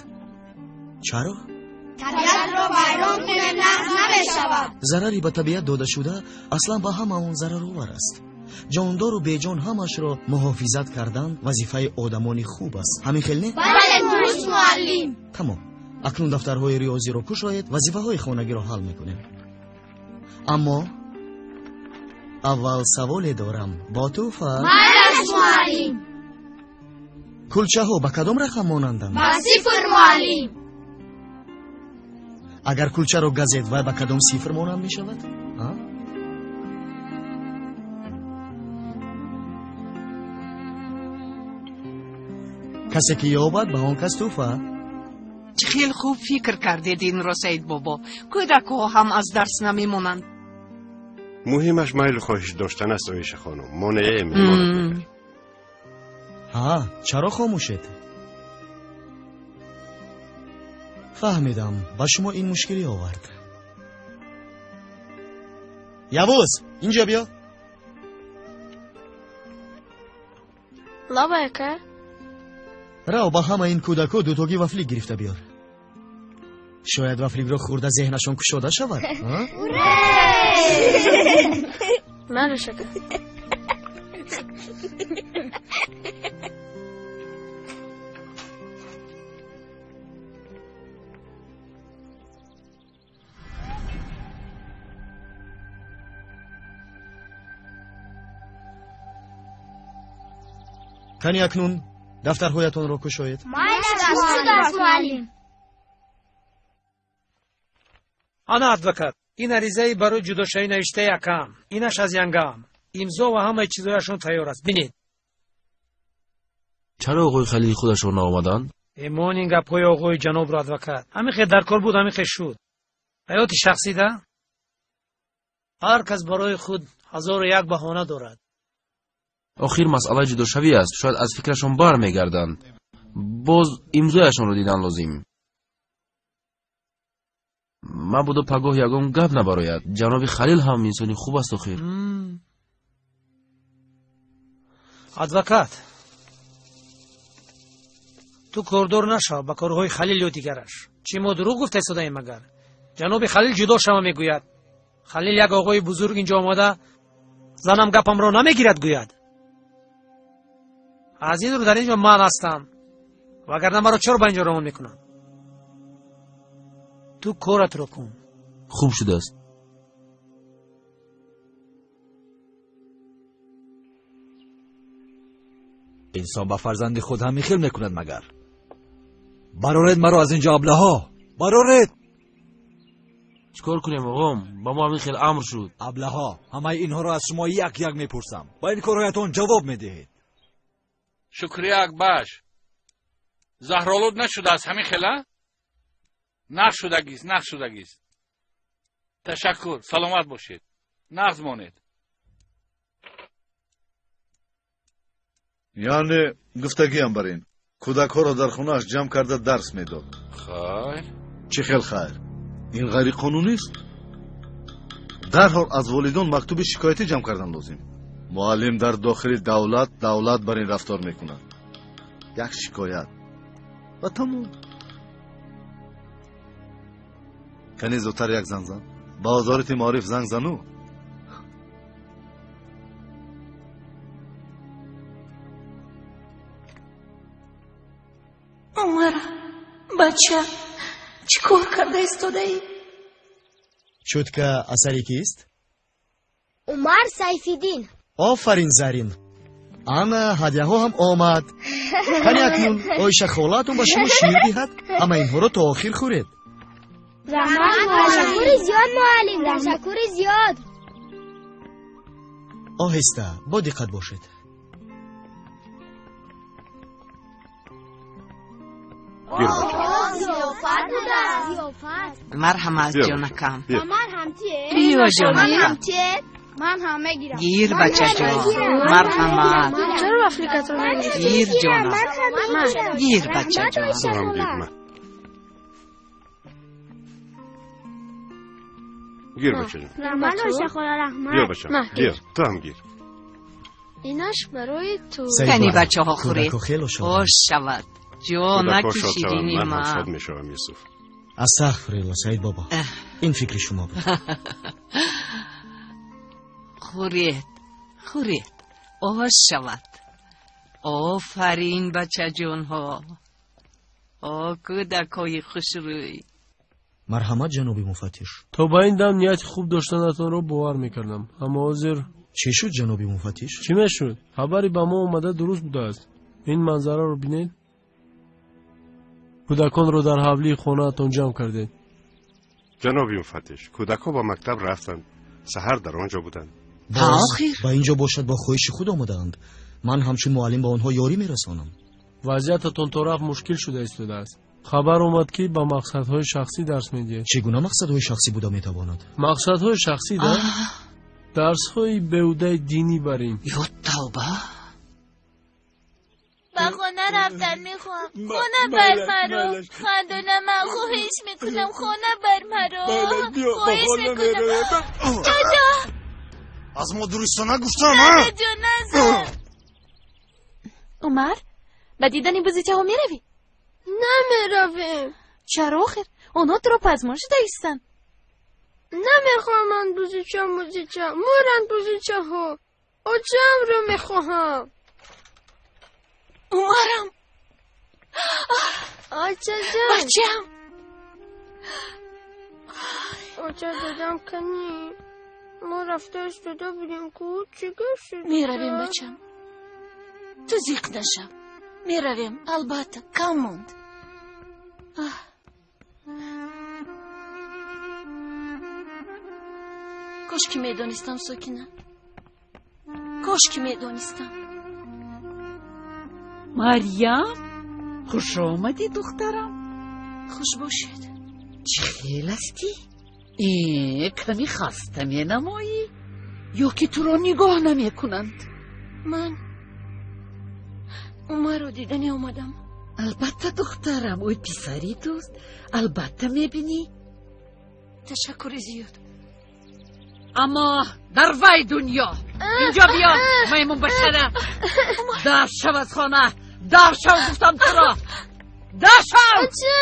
S7: Чаро?
S18: Табиатро вайрон кунем, нағз намешавад.
S7: Зарари ба табиат додашуда аслан ба ҳама он зараровар аст. Ҷондору беҷон ҳамашро муҳофизат кардан вазифаи одамони хуб аст. Ҳамин хел не?
S18: Бале, дуруст, муаллим.
S7: Тамом, акнун дафтарҳои риёзиро кушоед, вазифаҳои хонагиро ҳал мекунем. Аммо аввал саволе дорам бо тӯҳфа.
S18: Майлаш, муаллим.
S7: Кулчаҳо ба кадом рақам монанданд?
S18: Ба сифр, муаллим.
S7: Агар кулчаро газед, вай ба кадом сифр монанд мешавад? Касе ки ёбад, ба он кас тӯҳфа.
S19: Чӣ хел хуб фикр кардед инро, Саидбобо. Кӯдакҳо ҳам аз дарс намемонанд.
S14: Муҳимаш майлу хоҳиш доштан аст, Оиша хонум. Монеае мемонад.
S7: Ҳа, чаро хомӯшед? Фаҳмидам, ба шумо ин мушкилӣ овард. Явуз, инҷо биё.
S11: Лабай, ака.
S7: Рав, ба ҳама ин кӯдакҳо дутогӣ вафлик гирифта биёр. Шояд вафликро хӯрда зеҳнашон кушода шавад.
S11: Мараш, ака.
S7: Кани, акнун дафтарҳоятонро кушоед.
S18: Майлаш, шудааст, муаллим.
S10: Ана, адвокат, ин аризаи барои ҷудошавӣ навиштаи акаам, инаш аз янгаам. Имзо ва ҳамаи чизҳояшон тайёр аст, бинед.
S20: Чаро оғои Халил худашон наомаданд?
S10: Эмон ин гапҳои оғои ҷанобро, адвокат. Ҳамин хел дар кор буд, ҳамин хел шуд. Ҳаёти шахсида ҳар кас барои худ ҳазору як баҳона дорад.
S20: Охир масъалаи ҷудошавӣ аст, шояд аз фикрашон бармегарданд. Боз имзояшонро дидан лозим. Мабодо пагоҳ ягон гап набарояд. Ҷаноби Халил ҳам инсони хуб аст охир.
S10: Адвокат, ту кордор нашав ба корҳои Халил ё дигараш. Чӣ мо дурӯғ гуфта истодаем магар? Ҷаноби Халил ҷудо шава мегӯяд. Халил як оғои бузург инҷо омада, занам гапамро намегирад гӯяд. Аз ин рӯ дар ин ҷо ман ҳастам, вагарна маро чаро ба ин ҷо равон мекунанд? Ту коратро кун.
S20: Хуб шудааст.
S2: Инсон ба фарзанди худ ҳамин хел мекунад магар? Бароред маро аз ин ҷо, аблаҳо, бароред!
S20: Чӣ кор кунем, оғом? Ба мо ҳамин хел амр шуд.
S2: Аблаҳо, ҳамаи инҳоро аз шумо як як мепурсам. Ба ин корҳоятон ҷавоб медиҳед.
S3: Шукрия, Акбаш. Заҳролуд нашудааст, ҳамин хела? Нағз шудагист, нағз шудагист. Ташаккур, саломат бошед. Нағз монед.
S9: Яъне гуфтагиам бар ин, кӯдакҳоро дар хонааш ҷамъ карда дарс медод.
S3: Хайр.
S9: Чӣ хел хайр? Ин ғайриқонунист. Дарҳол аз волидон мактуби шикоятӣ ҷамъ кардан лозим. Муаллим дар дохили давлат давлат бар ин рафтор мекунад. Як шикоят ва тамом. Кани зудтар як занг зан. Ба вазорати маориф занг зану.
S5: Умар, бача, чӣ кор карда истодаӣ?
S7: Чутка асари кист?
S18: Умар Сайфиддин.
S7: Офарин, Зарин. Ана ҳадяҳо ҳам омад. Кани акнун Оиша холаатон ба шумо шир диҳад, ҳама инҳоро то охир хӯред.
S18: Раҳмат, ташаккури зиёд, муаллим, ташаккури зиёд.
S7: Оҳиста, бо диққат бошед.
S14: Гир бача.
S18: Зиёфат будааст, зиёфат.
S19: Марҳамат, ҷонакам.
S18: Ман ҳам тие.
S19: Биё, ҷонакам.
S18: Ман ҳам мегирам.
S19: Гир, бачаҷон. Марҳамат.
S11: Чаро африкатро нагирифтӣ?
S19: Гир, ҷонам. Гир, бачаҷон.
S14: Ту ҳам гир, ма. Гир, бачаҷон.
S11: Раҳмат, Оиша хола, раҳмат.
S14: Биё, бачам. Гир, ту ҳам гир.
S11: Инаш барои ту.
S19: Кани бачаҳо хӯред.
S7: Кӯдако хело шоданд.
S19: Хош шавад. Ҷонаки
S14: Кӯдакҳо шод шаванд,
S19: ширини
S14: ман ҳам
S19: ман.
S14: шод мешавам, Юсуф.
S7: Астағфирулло, Саид бобо. Ин фикри шумо буд.
S19: Хӯред, хӯред. Ош шавад. Офарин, бачаҷонҳо. О, кӯдакҳои хушрӯй.
S7: Марҳамат, ҷаноби муфаттиш.
S12: То ба ин дам нияти хуб доштанатонро бовар мекардам, аммо ҳозир
S7: Чӣ шуд, ҷаноби муфаттиш?
S12: Чӣ мешуд? Хабаре ба мо омада дуруст будааст. Ин манзараро бинед. Кӯдаконро дар ҳавлии хонаатон ҷамъ кардед.
S14: Ҷаноби муфаттиш, кӯдакҳо ба мактаб рафтанд. Саҳар дар он ҷо буданд.
S7: Боз ба ин ҷо бошад бо хоҳиши худ омадаанд. Ман ҳамчун муаллим ба онҳо ёрӣ мерасонам.
S12: Вазъиятатон то рафт мушкил шуда истодааст. Хабар омад, ки ба мақсадҳои шахсӣ дарс медиҳед.
S7: Чӣ гуна мақсадҳои шахсӣ буда метавонад?
S12: Мақсадҳои шахсӣ да? Дарсҳои беҳудаи динӣ бар ин.
S19: Ё тавба!
S13: Ба хона рафтан мехоҳам. Хона бар маро. Хандона, ман хоҳиш мекунам, хона бар маро. Хоҳиш мекунам. Дада!
S17: Аз мо дурустона гуфтам, а?
S13: Дадаҷон, назар.
S1: Умар, ба дидани бузичаҳо меравӣ?
S11: Намеравем.
S1: Чаро охир? Онҳо туро пазмон шуда истанд.
S11: Намехоҳам ман бузича музича. Муранд бузичаҳо. Очаамро мехоҳам.
S5: Умарам.
S11: Очаҷон.
S5: Бачаам.
S11: Оча дадам кани. Мо рафта истода будем ку, чӣ гап шуд?
S5: Меравем, бачам. Ту зиқ нашав. Меравем, албатта, кам монд. Кош ки медонистам, Сокина. Кош ки медонистам.
S8: Марьям, хуш омадӣ, духтарам.
S5: Хуш бошед.
S8: Чӣ хел ҳастӣ? Ками хаста менамоӣ ё ки туро нигоҳ намекунанд?
S5: Ман Умарро диданӣ омадам.
S8: Албатта, духтарам, ӯ писари туст, албатта мебинӣ.
S5: Ташаккури зиёд.
S8: Аммо дар вай дунё инҷо биё, маймунбашара. Дар шав аз хона, дар шав, гуфтам туро, дар шав.
S11: Оча,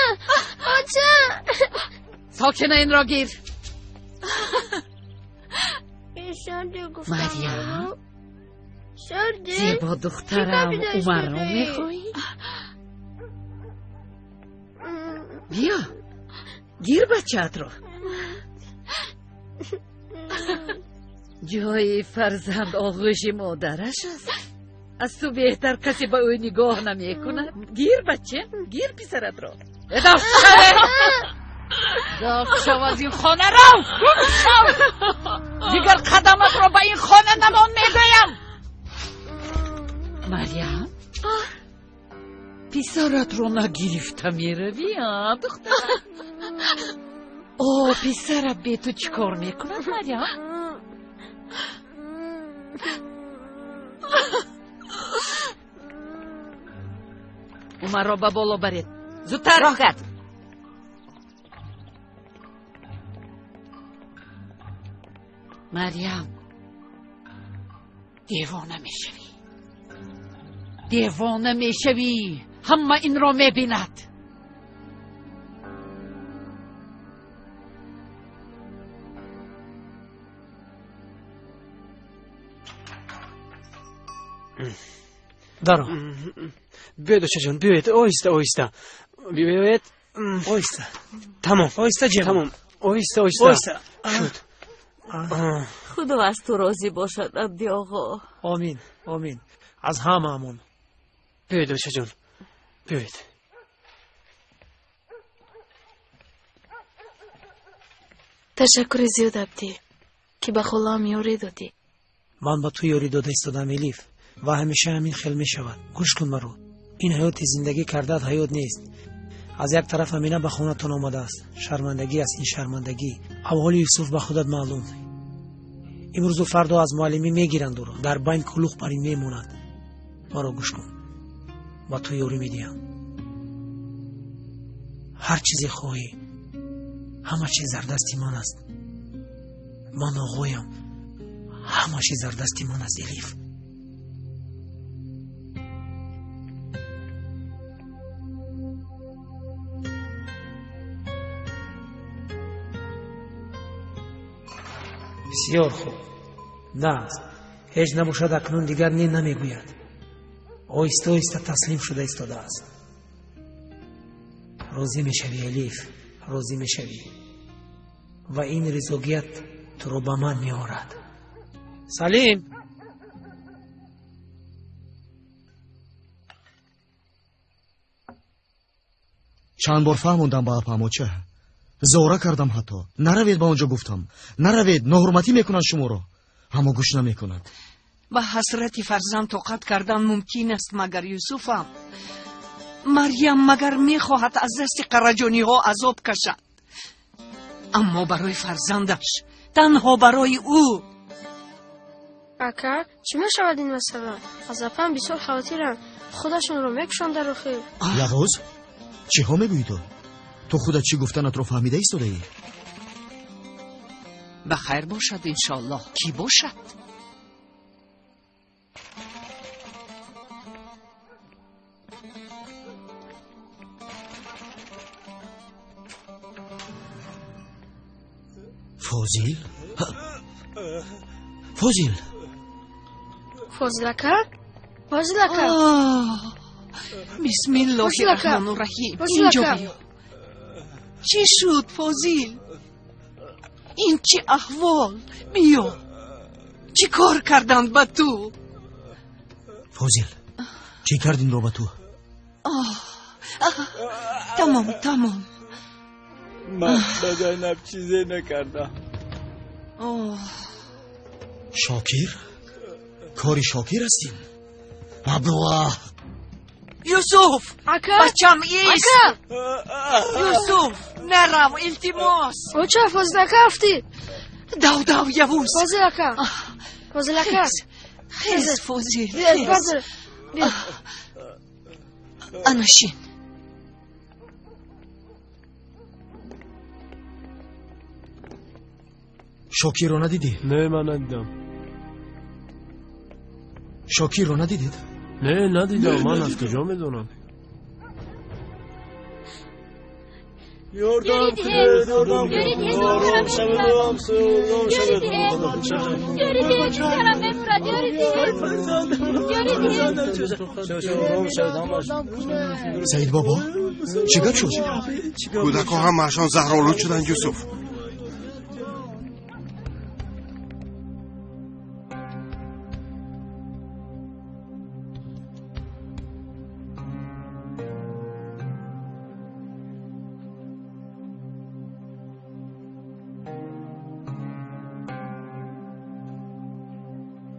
S11: оча.
S8: Сокина, инро гир.
S11: Гуфтам.
S8: Марьям.
S11: Сарди.
S8: Зебо духтарам, Умарро мехоҳӣ? Биё, гир бачаатро. Ҷои фарзанд оғӯши модараш аст. Аз ту беҳтар касе ба ӯ нигоҳ намекунад. Гир, бача, гир писаратро. Дафт шав аз ин хона, рав, гум шав. Дигар қадаматро ба ин хона намон мегӯям. Марьям, Писаратро нагирифта меравӣ, а, духтар? О, писарат бе ту чӣ кор мекунад, Марьям? Умарро ба боло баред. Зудтар!
S21: Роҳ кард.
S8: Марьям, девона мешавӣ. Девона мешавӣ. Ҳама инро мебинад.
S10: Даро. Биёед, очаҷон, биёед, оҳиста, оҳиста. Биёед, оҳиста. Тамом. Оҳиста, ҷем. Тамом. Оҳиста, оҳиста. Оҳиста. Шуд.
S22: Худо аз ту розӣ бошад, Абди оғо.
S10: Омин, омин. Аз ҳамаамон. Биёед, очаҷон. Биёед.
S6: Ташаккури зиёд, Абдӣ, ки ба холаам ёрӣ додӣ.
S10: Ман ба ту ёрӣ дода истодам, Элиф, ва ҳамеша ҳамин хел мешавад. Гӯш кун маро. Ин ҳаёти зиндагӣ кардаат ҳаёт нест. Аз як тараф Амина ба хонатон омадааст. Шармандагӣ аст ин, шармандагӣ. Авҳоли Юсуф ба худат маълум. Имрӯзу фардо аз муаллимӣ мегиранд ӯро. Дар байн кулух бар ин мемонад. Маро гӯш кун. Ба ту ёрӣ медиҳам. Ҳар чизе хоҳӣ. Ҳама чиз дар дасти ман аст. Ман оғоям. Ҳама чиз дар дасти ман аст, Элиф. Бисёр хуб. Нааст. Ҳеҷ набошад, акнун дигар не намегӯяд. Оҳиста оҳиста таслим шуда истодааст. Розӣ мешавӣ, Элиф, розӣ мешавӣ. Ва ин ризогият туро ба ман меорад. Салим!
S7: Чанд бор фаҳмондам ба апамоча. Зора кардам ҳатто. Наравед ба он ҷо гуфтам. Наравед, ноҳурматӣ мекунанд шуморо. Аммо гӯш намекунад.
S19: Ба ҳасрати фарзанд тоқат кардан мумкин аст, магар Юсуфам? Марьям магар мехоҳад аз дасти қараҷониҳо азоб кашад? Аммо барои фарзандаш, танҳо барои ӯ.
S11: Ака, чӣ мешавад ин масъала? Аз апам бисёр хавотирам. Худашонро мекушанд дар охир.
S7: Явоз, чиҳо мегӯӣ ту? Ту худат чӣ гуфтанатро фаҳмида истодаӣ?
S19: Ба хайр бошад, иншоаллоҳ. Кӣ бошад?
S7: Фозил? Фозил?
S11: Фозил ака? Фозил ака?
S19: Бисмиллоҳи раҳмону раҳим. Инҷо биё. Чӣ шуд, Фозил? Ин чӣ аҳвол? Биё. Чӣ кор карданд ба ту?
S7: Фозил, чӣ кард инро ба ту?
S19: Тамом, тамом.
S4: Ман ба Зайнаб чизе накардам.
S7: Шокир? Кори Шокир аст ин? Абдуллоҳ!
S19: Юсуф!
S11: Ака!
S19: Бачам ист!
S11: Ака!
S19: Юсуф, нарав, илтимос!
S11: Оча, Фозил ака афтид!
S19: Дав, дав, Явуз!
S11: Фозил ака! Фозил ака!
S19: Хез, Фозил,
S11: Биё,
S19: хез!
S11: Фозил, биё.
S19: Ана шин.
S7: Шокирро надидӣ?
S12: Не, ман надидам.
S7: Шокирро надидед?
S12: Не, надидам. Ман аз куҷо медонам?
S4: Ёрдам кунед, ёрдам кунед. Ором шавед, ором шавед, ором шавед.
S1: Ёри диҳед, ёри диҳед,
S4: Ором шавед, ҳамаш.
S7: Саид бобо, чӣ гап шуд?
S14: Кӯдакҳо ҳамаашон заҳролуд шуданд, Юсуф.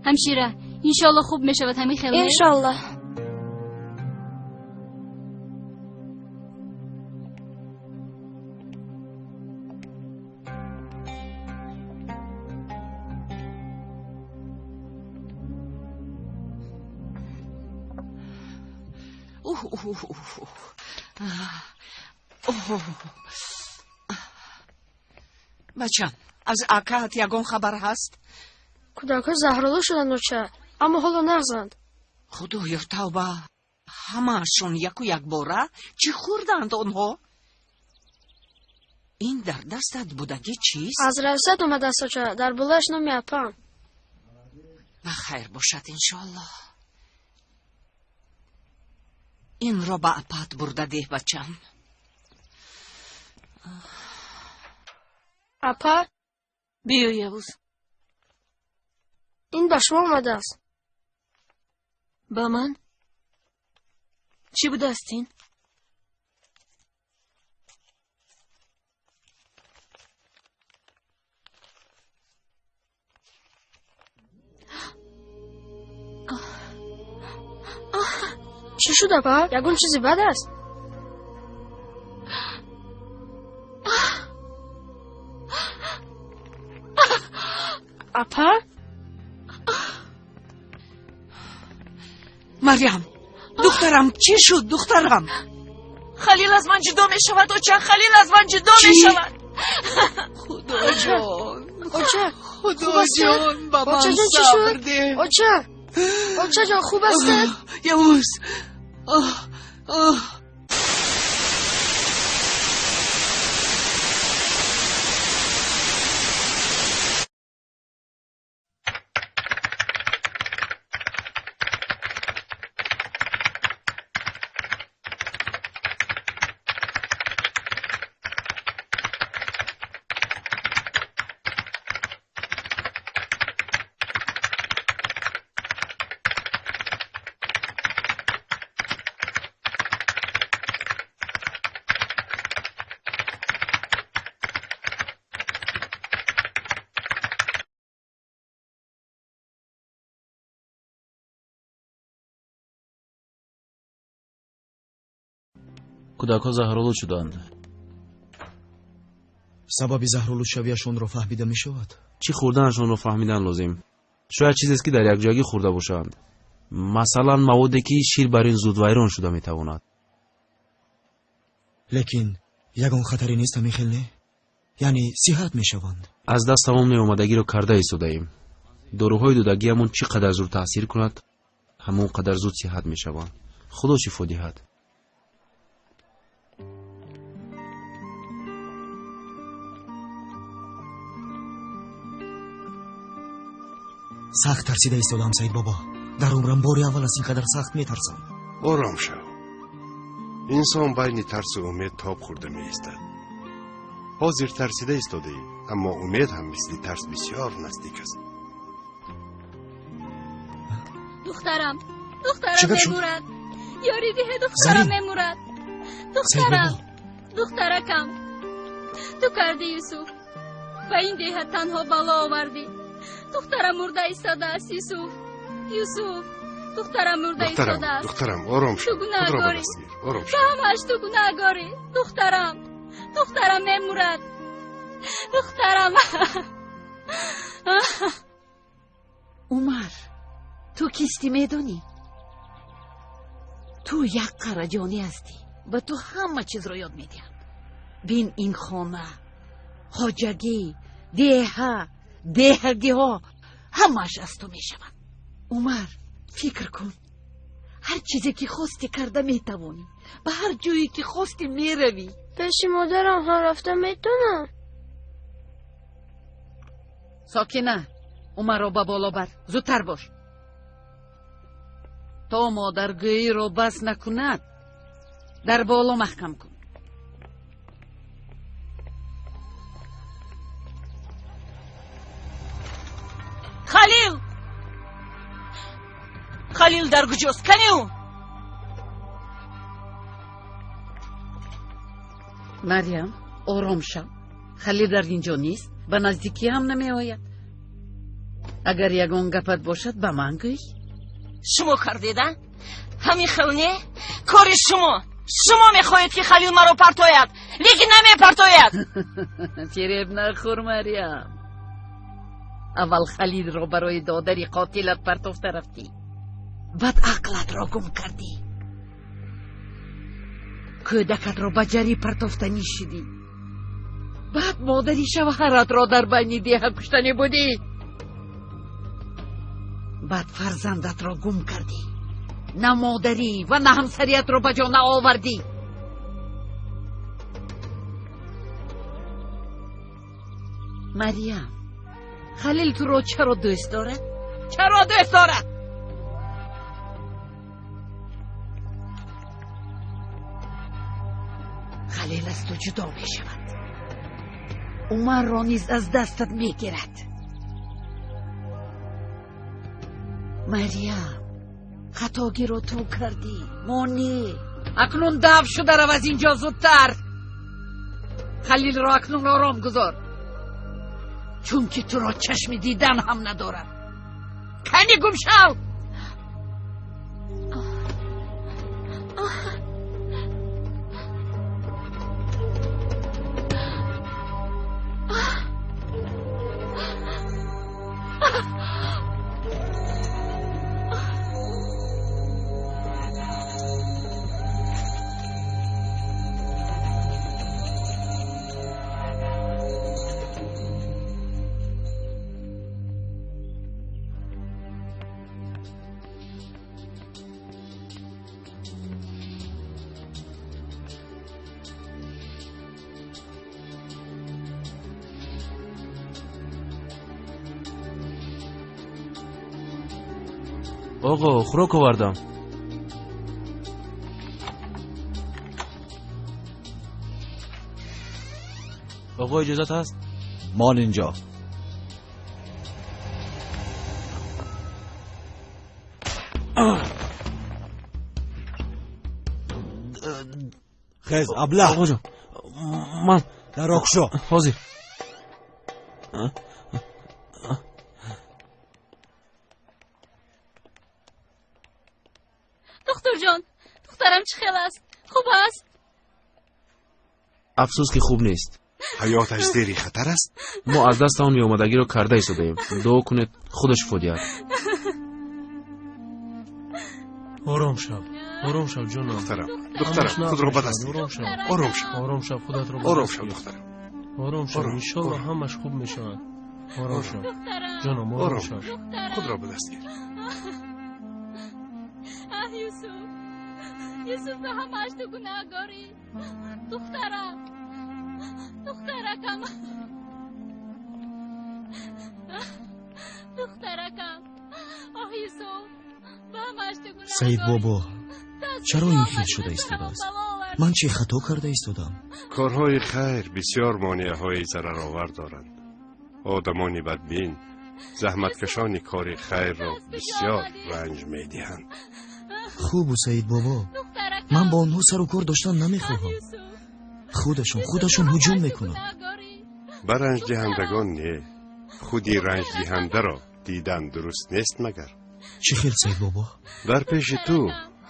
S1: Ҳамшира, иншоалло хуб мешавад ҳамин хел?
S11: Иншоалло.
S19: Уҳ, уҳ, уҳ, уҳ. Оҳ. Бачам, аз акаат ягон хабар ҳаст?
S11: Кӯдакҳо заҳролуд шуданд, оча, аммо ҳоло нағзанд.
S19: Худоё, тавба! Ҳамаашон яку якбора чӣ хӯрданд онҳо? Ин дар дастат будагӣ чист?
S11: Аз раёсат омадааст, оча, дар болояш номи апам.
S19: Ба хайр бошад, иншоаллоҳ. Инро ба апаат бурда деҳ, бачам.
S11: Апа?
S8: Биё, Явуз.
S11: Ин ба шумо омадааст.
S5: Ба ман? Чӣ будааст ин?
S11: Чӣ шуд, апа? Ягон чизи бад аст? Апа?
S19: Марьям, духтарам, чӣ шуд, духтарам?
S8: Халил аз ман ҷудо мешавад, оча, Халил аз ман ҷудо мешавад.
S19: Худоҷон,
S11: оча,
S19: Худоҷон, ба ман сабр деҳ.
S11: Оча, очаҷон, хуб ҳастед?
S19: Явуз, оҳ, оҳ.
S20: Кӯдакҳо заҳролуд шуданд.
S7: Сабаби заҳролудшавиашонро фаҳмида мешавад?
S20: Чӣ хӯрданашонро фаҳмидан лозим. Шояд чизест, ки дар якҷоягӣ хӯрда бошанд. Масалан, маводе, ки шир бар ин зуд вайрон шуда метавонад.
S7: Лекин ягон хатаре нест, ҳамин хел не? Яъне сиҳат мешаванд?
S20: Аз даст тамом меомадагиро карда истодаем. Доруҳои додагиамон чӣ қадар зуд таъсир кунад, ҳамон қадар зуд сиҳат мешаванд. Худо шифо диҳад.
S7: Сахт тарсида истодаам, Саид бобо. Дар умрам бори аввал аз ин қадар сахт метарсам.
S14: Ором шав. Инсон байни тарсу умед тоб хӯрда меистад. Ҳозир тарсида истодаӣ, аммо умед ҳам мисли тарс бисёр наздик аст.
S1: Духтарам, духтарам мемурад. Ёрӣ диҳе, духтарам мемурад. Духтарам, духтаракам. Ту кардӣ, Юсуф. Ба ин деҳа танҳо бало овардӣ. Духтарам мурда истодааст, Юсуф. Юсуф, духтарам мурда истодааст.
S14: Духтарам, ором шав.
S1: Ту гунаҳгорӣ.
S14: Ором шав.
S1: Ба ҳамааш ту гунаҳгорӣ. Духтарам, духтарам мемурад. Духтарам.
S8: Умар, ту кистӣ медонӣ? Ту як қараҷонӣ ҳастӣ. Ба ту ҳама чизро ёд медиҳанд. Бин ин хона, хоҷагӣ, деҳа, деҳагиҳо ҳамааш аз ту мешаванд. Умар, фикр кун. Ҳар чизе ки хости карда метавонӣ. Ба ҳар ҷое ки хости меравӣ.
S11: Пеши модарам ҳам рафта метавонам?
S8: Сокина, Умарро ба боло бар. Зудтар бош. То модаргӯиро бас накунад, дар боло маҳкам кун. Халил! Халил дар куҷост? Кани ӯ? Марьям, ором шав. Халил дар ин ҷо нест, ба наздикӣ ҳам намеояд. Агар ягон гапат бошад, ба ман гӯй.
S5: Шумо кардеда? Ҳамин хел не? Кори шумо. Шумо мехоҳед, ки Халил маро партояд, лекин намепартояд.
S8: Фиреб нахӯр, Марьям. Аввал Халилро барои додари қотилат партофта рафтӣ, баъд ақлатро гум кардӣ. Кӯдакатро ба ҷарӣ партофтанӣ шудӣ. Баъд модари шавҳаратро дар байни деҳа куштанӣ будӣ. Баъд фарзандатро гум кардӣ. На модарӣ ва на ҳамсариятро ба ҷо наовардӣ. Марьям, Халил туро чаро дӯст дорад? Чаро дӯст дорад? Халил аз ту ҷудо мешавад. Умарро низ аз дастат мегирад. Марьям, хатогиро ту кардӣ, мо не. Акнун дав шуда рав аз инҷо зудтар. Халилро акнун ором гузор, чунки туро чашми дидан ҳам надорад. Кани гум шав!
S20: Оғо, хӯрок овардам. Оғо, иҷозат ҳаст?
S2: Мон инҷо. Хез, аблаҳ!
S20: Оғоҷон, ман
S2: дарро кушо.
S20: Ҳозир.
S1: Духтурҷон, духтарам чӣ хел аст? Хуб аст?
S20: Афсӯс, ки хуб нест.
S14: Ҳаёташ зери хатар аст?
S20: Мо аз даст он меомадагиро карда истодаем. Дуо кунед, худо шифо диҳад.
S12: Ором шав, ором шав, ҷонам.
S14: Духтарам, духтарам, худро ба даст
S12: ором шав,
S14: ором шав,
S12: ором шав, худатро
S14: ором шав, духтарам.
S12: Ором шав, иншолло ҳамаш хуб мешавад. Ором шав, ҷонам, ором шав.
S14: Худро ба даст гир.
S1: Аҳ, Юсуф, Юсуф, ба ҳамааш ту гунаҳгорӣ. Духтарам, духтаракам, духтаракам. Оҳ, Юсуф, ба ҳамааш ту гунаҳгорӣ.
S7: Саид бобо, чаро ин хел шуда истодааст? Ман чӣ хато карда истодам?
S14: Корҳои хайр бисёр монеаҳои зараровар доранд. Одамони бадбин заҳматкашони кори хайрро бисёр ранҷ медиҳанд.
S7: Хубу, Саид бобо, ман бо онҳо сару кор доштан намехоҳам. Худашон ҳуҷум мекунанд.
S14: Ба ранҷдиҳандагон не, худи ранҷдиҳандаро дидан дуруст нест магар?
S7: Чӣ хел, Саид бобо?
S14: Дар пеши ту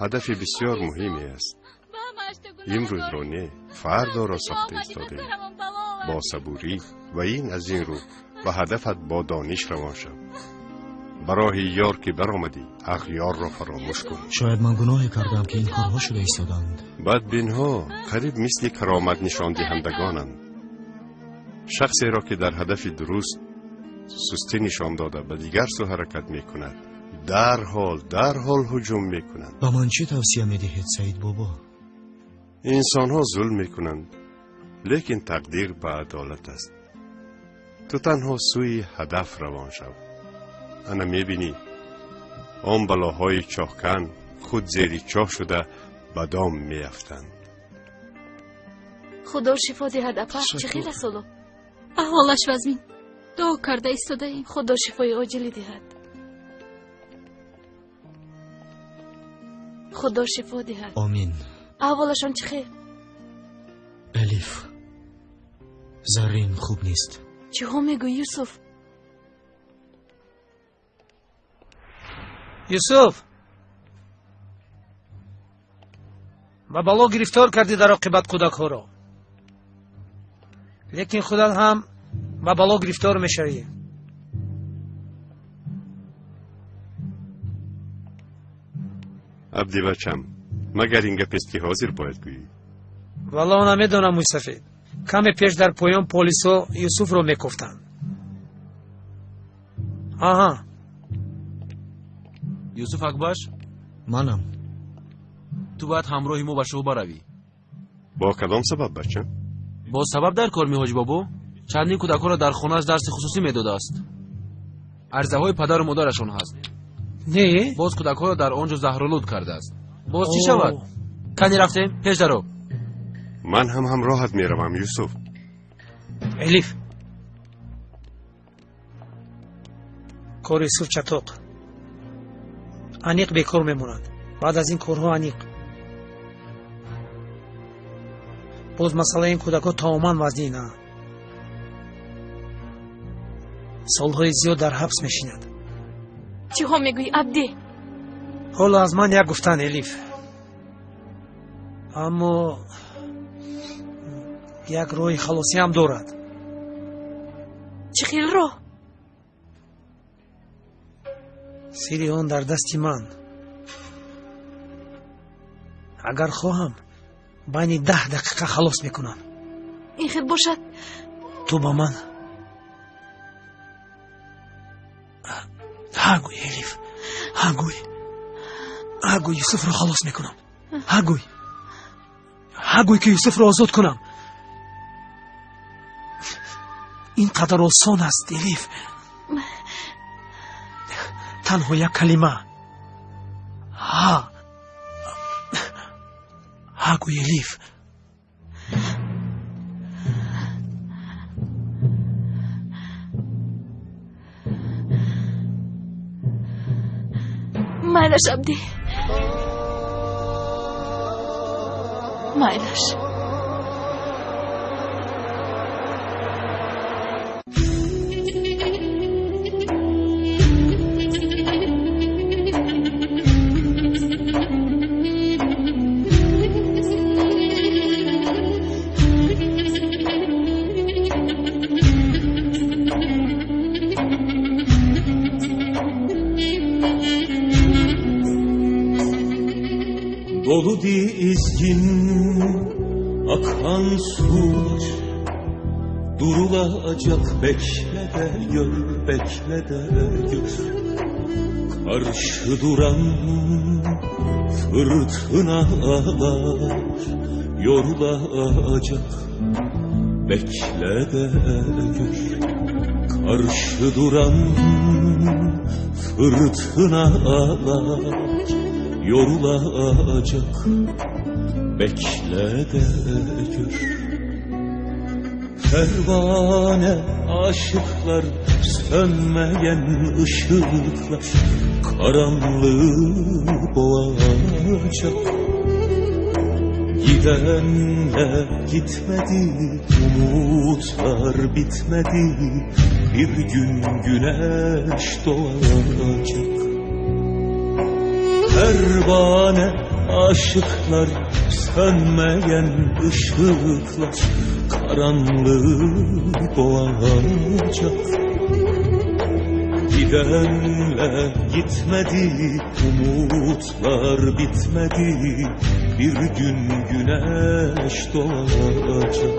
S14: ҳадафи бисёр муҳиме аст. Имрӯзро не, фардоро сохта истодаӣ. Бо сабурӣ ва ин аз ин рӯ ба ҳадафат бо дониш равон шав. Ба роҳи ёр ки баромадӣ, ағёрро фаромӯш кун.
S7: Шояд ман гуноҳе кардам, ки ин корҳо шуда истоданд.
S14: Бадбинҳо қариб мисли каромат нишондиҳандагонанд. Шахсеро ки дар ҳадафи дуруст сустӣ нишон дода ба дигар сӯ ҳаракат мекунад, дарҳол ҳуҷум мекунанд.
S7: Ба ман чӣ тавсия медиҳед, Саид бобо?
S14: Инсонҳо зулм мекунанд, лекин тақдир ба адолат аст. Ту танҳо сӯи ҳадаф равон шав. Ана мебинӣ, он балоҳои чоҳкан худ зери чоҳ шуда ба дом меафтанд.
S6: Худо шифо диҳад, апа. Чӣ хел аст ҳоло?
S1: Аҳволаш вазмин. Дуо карда истодаем.
S6: Худо шифои оҷилӣ диҳад. Худо шифо диҳад.
S7: Омин.
S6: Аҳволашон чӣ хел?
S7: Алиф, Зарин хуб нест.
S6: Чиҳо мегӯӣ, Юсуф?
S10: Юсуф, ба бало гирифтор кардӣ дар оқибат кӯдакҳоро, лекин худат ҳам ба бало гирифтор мешавӣ.
S14: Абдибачам, магар ин гапест, ки ҳозир бояд гӯӣ?
S10: Валло намедонам, мӯйсафед. Каме пеш дар поён полисҳо Юсуфро мекофтанд. Аҳа.
S20: Юсуф Акбаш?
S7: Манам.
S20: Ту бояд ҳамроҳи мо ба шӯъба равӣ.
S14: Бо кадом сабаб, бача?
S20: Бо сабаб дар кор, меҳоҷ бобо. Чандин кӯдакҳоро дар хонааш дарси хусусӣ медодааст. Арзаҳои падару модарашон ҳаст.
S10: Не?
S20: Боз кӯдакҳоро дар он ҷо заҳролуд кардааст. Боз чӣ шавад? Кани рафтем, пеш даро.
S14: Ман ҳам ҳамроҳат меравам, Юсуф.
S10: Элиф. Кори Юсуф чатоқ. Аниқ бекор мемонад. Баъд аз ин корҳо аниқ. Боз масъалаи ин кӯдакҳо тамоман вазнин. Солҳои зиёд дар ҳабс мешинад.
S1: Чиҳо мегӯӣ, Абдӣ?
S10: Ҳоло аз ман як гуфтан, Элиф. Аммо як роҳи халосӣ ҳам дорад.
S1: Чӣ хел роҳ?
S10: Сири он дар дасти ман. Агар хоҳам, байни 10 дақиқа халос мекунам.
S6: Ин хел бошад.
S10: Ту ба ман ҳа гӯй, Элиф, ҳа гӯй. Ҳа гӯй, Юсуфро халос мекунам. Ҳа гӯй. Ҳа гӯй, ки Юсуфро озод кунам. Ин қадар осон аст, Элиф. Танҳо як калима. Ҳа. Ҳа гӯй, Элиф.
S6: Майлаш, Абдӣ. Майлаш.
S16: Dolu dizgin akan sular durulacak, bekle de gör, bekle de gör. Karşı duran fırtınalar yorulacak, bekle de gör. Karşı duran fırtınalar yorulacak, bekle de gör. Pervane aşıklar, sönmeyen ışıklar karanlığı boğacak. Gidenler gitmedi, umutlar bitmedi, bir gün güneş doğacak. Pervane aşıklar, sönmeyen ışıklar karanlığı boğacak. Gidenler gitmedi, umutlar bitmedi, bir gün güneş doğacak.